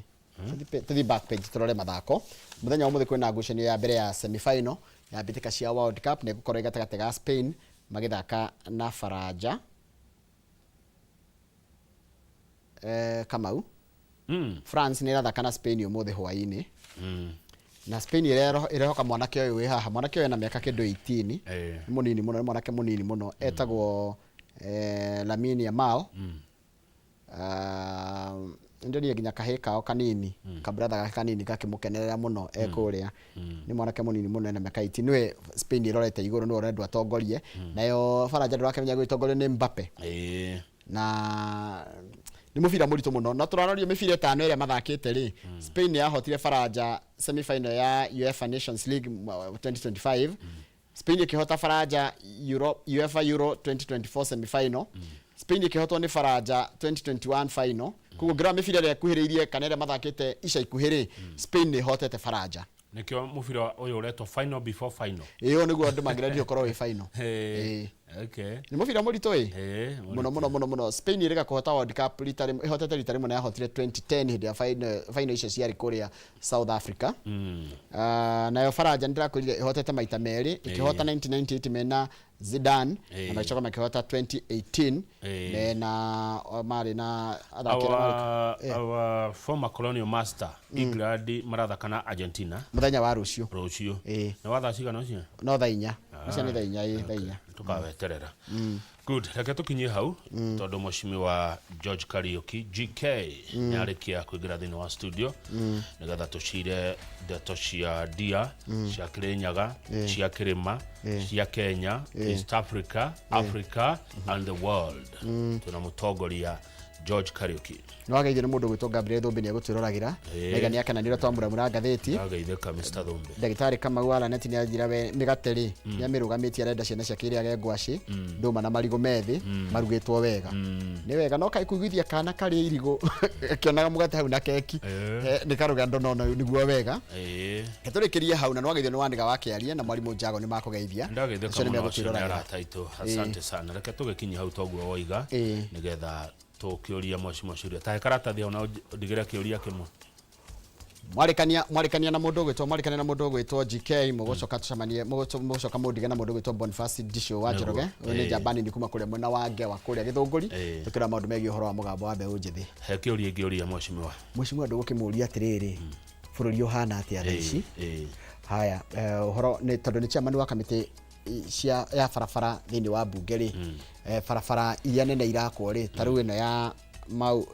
Tũthiĩ back page tũrore mathako. Mũthenya wa ũmũthĩ kwĩna ngucanio ya mbere ya semi-final ya mbĩtĩka cia World Cup, na ĩgũkorwo ĩ gatagatĩ ga Spain magĩthaka na Faranja. Kamau, France nĩ ĩrathaka na Spain ũmũthĩ hwaĩ-inĩ, na Spain ĩrehoka mwanake ũyũ wĩ haha. Mwanake ũyũ ena mĩaka kĩndũ 18, nĩ mũnini mũno, nĩ mwanake mũnini mũno, etagwo Lamine Yamal. Ndĩrire nginya kahĩ kao kanini, kabratha gake kanini gakĩmũkenerera mũno e kũrĩa. Nĩ mwanake mũnini mũno, ena mĩaka 18, nĩwe Spain ĩrorete igũrũ, nĩwe ũrendwo atongorie. Nayo Faranja ndũrakĩmenya gwĩtongorio nĩ Mbappe, na nĩ mũbira mũritũ mũno, na tũraroria mĩbira 5 ĩrĩa mathakĩte rĩ, Spain nĩ yahotire Faranja semi-final ya UEFA Nations League 2025. Spain ĩkĩhota Faranja Euro, UEFA Euro 2024 semi-final. Spain ĩkĩhotwo nĩ Faranja 2021 final. Koguo ngĩrora mĩbira ĩrĩa ĩkuhĩrĩirie kana ĩrĩa mathakĩte ica ikuhĩ rĩ, Spain nĩ ĩhotete Faranja. Nĩkĩo mũbira ũyũ ũretwo final before final. Ĩyo nĩguo andũ mangĩrendire ũkorwo wĩ final. Ĩĩ. Okay. Nĩ mũbira mũritũ ĩ. Ĩĩ. Mũno mũno mũno mũno. Spain ĩrĩga kũhota World Cup rita rĩmwe, ĩhotete rita rĩmwe, na yahotire 2010 hĩndĩ ya final icio ciarĩ kũrĩa South Africa. Nayo Faranja nĩndĩrakwĩrire ĩhotete maita merĩ, ĩkĩhota 1998 mena Zidane, na magĩcoka makĩhota 2018 mena marĩ na athaki arĩa marĩ Our former colonial master England marathaka na Argentina mũthenya wa rũciũ. Rũciũ nĩ wa thaa cigana ũcio? No thaa 4. Ũcio nĩ thaa 4, ĩ, thaa 4. Tukaweterera. Good, reke tũkinyie hau tondũ mheshimiwa George Kariuki GK nĩ arĩkia kũingĩra thĩinĩ wa studio nĩgetha tũcire ndeto cia ndia, cia Kĩrĩnyaga, cia kĩrĩma, cia Kenya, East Africa, Africa and the world. Twĩna mũtongoria George Kariuki. Nĩ wageithio nĩ mũndũ gwĩtwo Gabriel Thũmbĩ, nĩ egũtwĩroragĩra. Naiga nĩ akenanĩra twamũramũra ngathĩti. Ndageithĩka Mr. Thũmbĩ. Ndagĩtarĩ Kamau wa Laneti nĩ anjĩra we mĩgate rĩ, nĩ amĩrũgamĩtie, arenda ciana ciake irĩage ngwacĩ, ndũma na marigũ methĩ marugĩtwo wega. Nĩ wega, no kaĩ kũiguithia kana karĩ irigũ akĩonaga mũgate hau na keki, nĩ karũgendo, no nĩguo wega. Tũrĩkĩrie hau, na nĩ wageithio nĩ Wanĩga wa Kĩaria na mwarimũ Njago, nĩ makũgeithia. Ndageithĩka Acio nĩ mũno, acio nĩ megũtwĩroragĩra. arata aitũ. Asante sana, reke tũgĩkinyie hau toguo woiga nĩgetha tũkĩũria mheshimiwa ciũria tahe karatathi hau na ũndigĩre kĩũria kĩmwe. Mwarĩkania na mũndũ ũgwĩtwo, mwarĩkania na mũndũ ũgwĩtwo GK, mũgũcoka tũcemanie, mũgũcoka mũndige na mũndũ ũgwĩtwo Boniface Ndisho wa Njoroge. Ũyũ nĩ njamba nini kuma kũrĩa mwena wa Ngewa kũrĩa Gĩthũngũri, tũkĩrora maũndũ megiĩ ũhoro wa mũgambo wa mbeũ njĩthĩ. He kĩũria ingĩũria mheshimiwa? Mheshimiwa, ndũgũkĩmũria atĩrĩrĩ, bũrũri ũhana atĩa thaa ici? Haya, ũhoro nĩ tondũ nĩ chairman wa kamĩtĩ cia ya barabara thĩinĩ wa mbunge rĩ, barabara iria nene irakwo rĩ, ta rĩu ĩno ya mau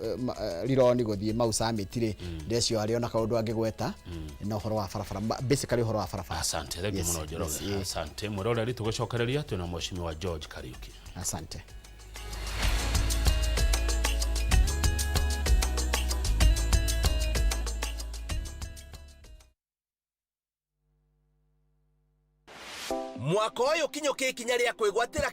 Rironi gũthiĩ Mau Summit rĩ, ndĩcio arĩ ona kaũndũ angĩgweta na ũhoro wa barabara, basically ũhoro wa barabara. Asante, thank you Yes, mũno Njoroge. yes, yeah. Asante mwĩroreri, tũgũcokereria twĩna mheshimiwa George Kariuki. Asante. Mwaka ũyũ kinyũkia ikinya rĩa kwĩgwatĩra.